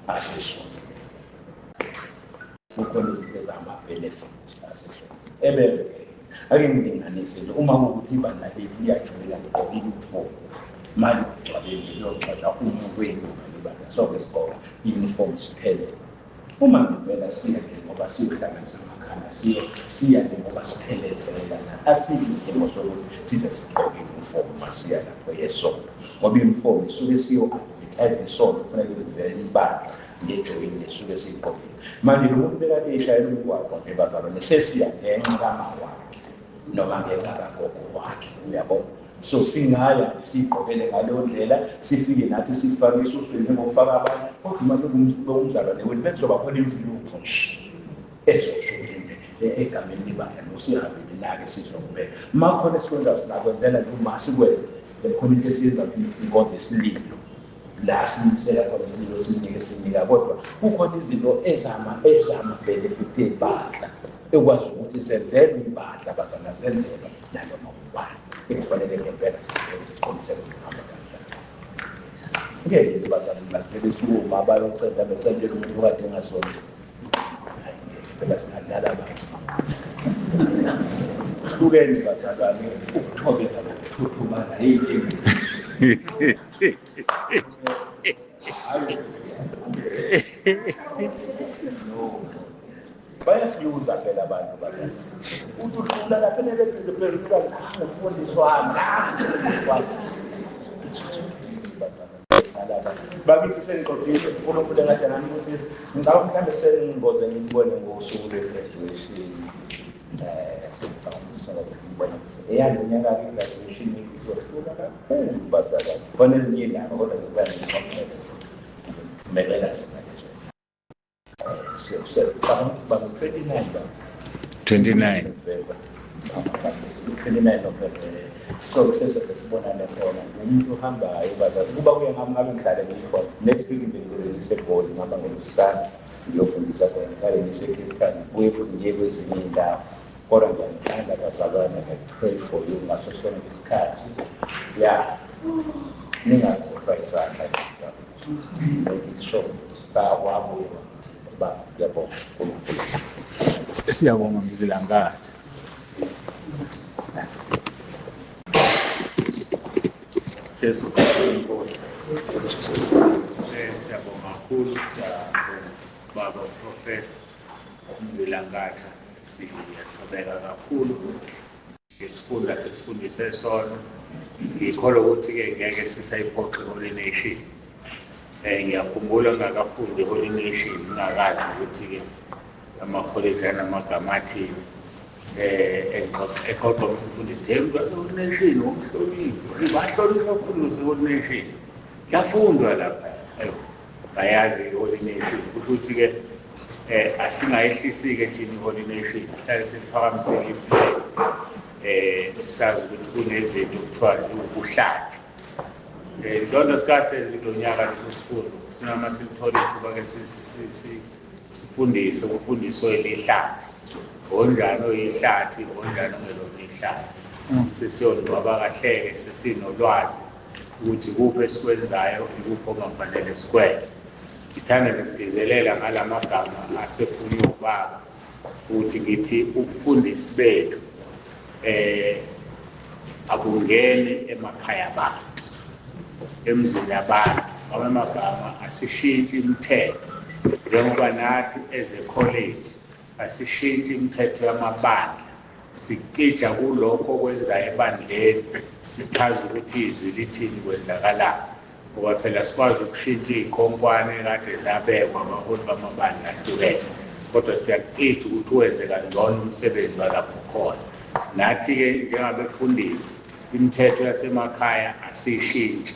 asesontweni. Kukhona izinto ezama-benefit asesontweni. Ebeke ake ngilinganise nje uma kuwukuthi ibandla leli liyajoyina ligqoke i-uniform manje ukugcwaleni liyogcwala umuntu welunga lebandla sonke sigqoka i-uniform siphelele. Uma ngempela siya nje ngoba siyohlanganisa amakhala siya nje ngoba siphelezela asikho isidingo sokuthi size sigqoke i-uniform masiya lapho yesonto ngoba i-uniform isuke siyo-advertise isonto kufanele livele ibandla ngejoyini lesuke siyigqokile. Manje lo muntu bekade eshayela umgwaqo nje bazalwane sesiya ngenxa kama wakhe noma ngenxa kagogo wakhe uyabo. So singaya siyigqokele ngaleyo ndlela sifike nathi sifake isusweni njengokufaka abanye kodwa uma bekumzalwane wethu bekuzoba khona imvilopho nje ezosho ukuthi nje egameni lebandla nosihambile nake sizokubeka. Uma khona esikwenza singakwenzela nje uma sikwenze khona into esiyenza inkonzo yesililo la sinisela khona isililo sinike sinika kodwa kukhona izinto ezama benefit ebandla ekwazi ukuthi senzelwe ibandla bazangazenzelwa nanoma ubani ekufanele ngempela siqiniseke ukuthi kuhamba kanjani. Ngeke bazalwane bavele sukuma bayocela becentela umuntu okade engasonto. Hayi ngeke phela singadlala abantu. Hlukene bazalwane ukuthobeka nokuthuthumana yinto embi. Bayasiyuza phela abantu bazalwane. Uthi udlula lapha enelebhizi phela uthi umfundisi wami, umfundisi wami. Bakithi sengiqedile uNkulunkulu engathi anganibusisa. Ngicabanga mhlawumbe sengingoze ngibone ngosuku lwe-graduation. Sengicabanga ukuthi sengoze ngibone. Eyalo nyaka i-graduation izohluka kakhulu bazalwane. Khona ezinye iy'ndaba kodwa ngizobuya ngixoxele. Ngiphumelela nje ngaleso. Siyacabanga ukuthi baba 29 baba. 29. November. 29 November. So sesoke sibonane khona umuntu ohambayo bazalwane. Kuba kuye ngami ngabe ngihlale ngikhona. Next week nje ngizobe ngiseGoli ngihamba ngolwesihlanu ngiyofundisa khona ngihlale ngise-Cape Town ngibuye futhi ngiye kwezinye iy'ndawo. Kodwa ngiyanithanda bazalwane, I pray for you ngaso sonke isikhathi. Yeah. Ningakhohlwa isandla bazalwane. Make sure sawabuye baba ngiyabonga uNkulunkulu. Siyabonga Mzilankatha. Jesu Kristu inkosi. Siyabonga kakhulu baba uProfessor Mzilankatha. Siyathobeka kakhulu. Ngesifunda sesifundise sona. Ngikholwa ukuthi-ke ngeke sisayiphoxe Holy Nation. Ngiyakhumbula ngingakafundi Holy Nation, ngingakazi ukuthi-ke amakholeji anamagama athini. Exoxa umfundisi, hey, wase-Holy Nation, womhloniphi, bahlonishwa kakhulu wase-Holy Nation. Kuyafundwa lapha. Bayazi i-Holy Nation. Kusho ukuthi-ke asingayehlisi-ke thina i-Holy Nation, sihlale siphakamisele i-flag. Sazi ukuthi kunezinto okuthiwa ziwubuhlathi. Lonto sikasenze kulo nyaka leso sifundo, sifuna uma silithole ithuba-ke sifundise ukufundiswa elihlathi. Onjani oyihlathi, onjani ongelona ihlathi. Sesiyongcwaba kahle-ke, sesinolwazi ukuthi kuphi esikwenzayo, ikuphi okungafanele sikwenze. Ngithanda nokugcizelela ngalamagama asephunywe ubaba ukuthi ngithi ubufundisi bethu abungeni emakhaya abantu, emzini yabantu. Ngoba amagama asishintshi imithetho, njengoba nathi as a college asishintshi imithetho yamabandla, sicija kulokho okwenzayo ebandleni, sichaza ukuthi izwi lithini, kwenzakalani. Ngoba phela sikwazi ukushintsha iy'khonkwane kade zabekwa abaholi bamabandla ahlukene, kodwa siyakucija ukuthi wenze kangcono umsebenzi walapho khona. Nathi-ke njengabefundisi imithetho yasemakhaya asiyishintshi,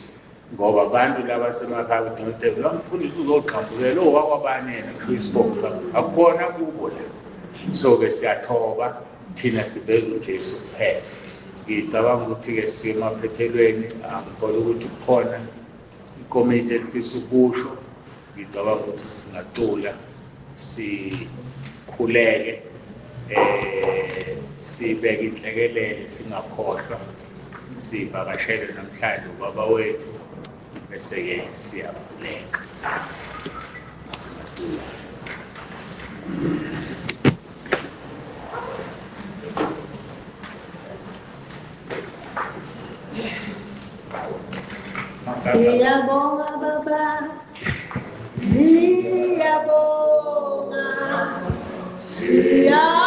ngoba abantu laba semakhaya kuthi lo mfundisi uzogqambukela owakwabani yena, kusho isibongo akukhona kubo la. So-ke siyathoba thina, siveza uJesu kuphela. Ngicabanga ukuthi-ke sifike emaphethelweni, angikholwa ukuthi kukhona ikomiti elifisa ukusho. Ngicabanga ukuthi singacula sikhuleke, sibeke inhlekelele, singakhohlwa, sivakashele namhlanje ubaba wethu, bese-ke siyakhuleka. Singacula. Siyabonga baba, siyabonga, siyabonga.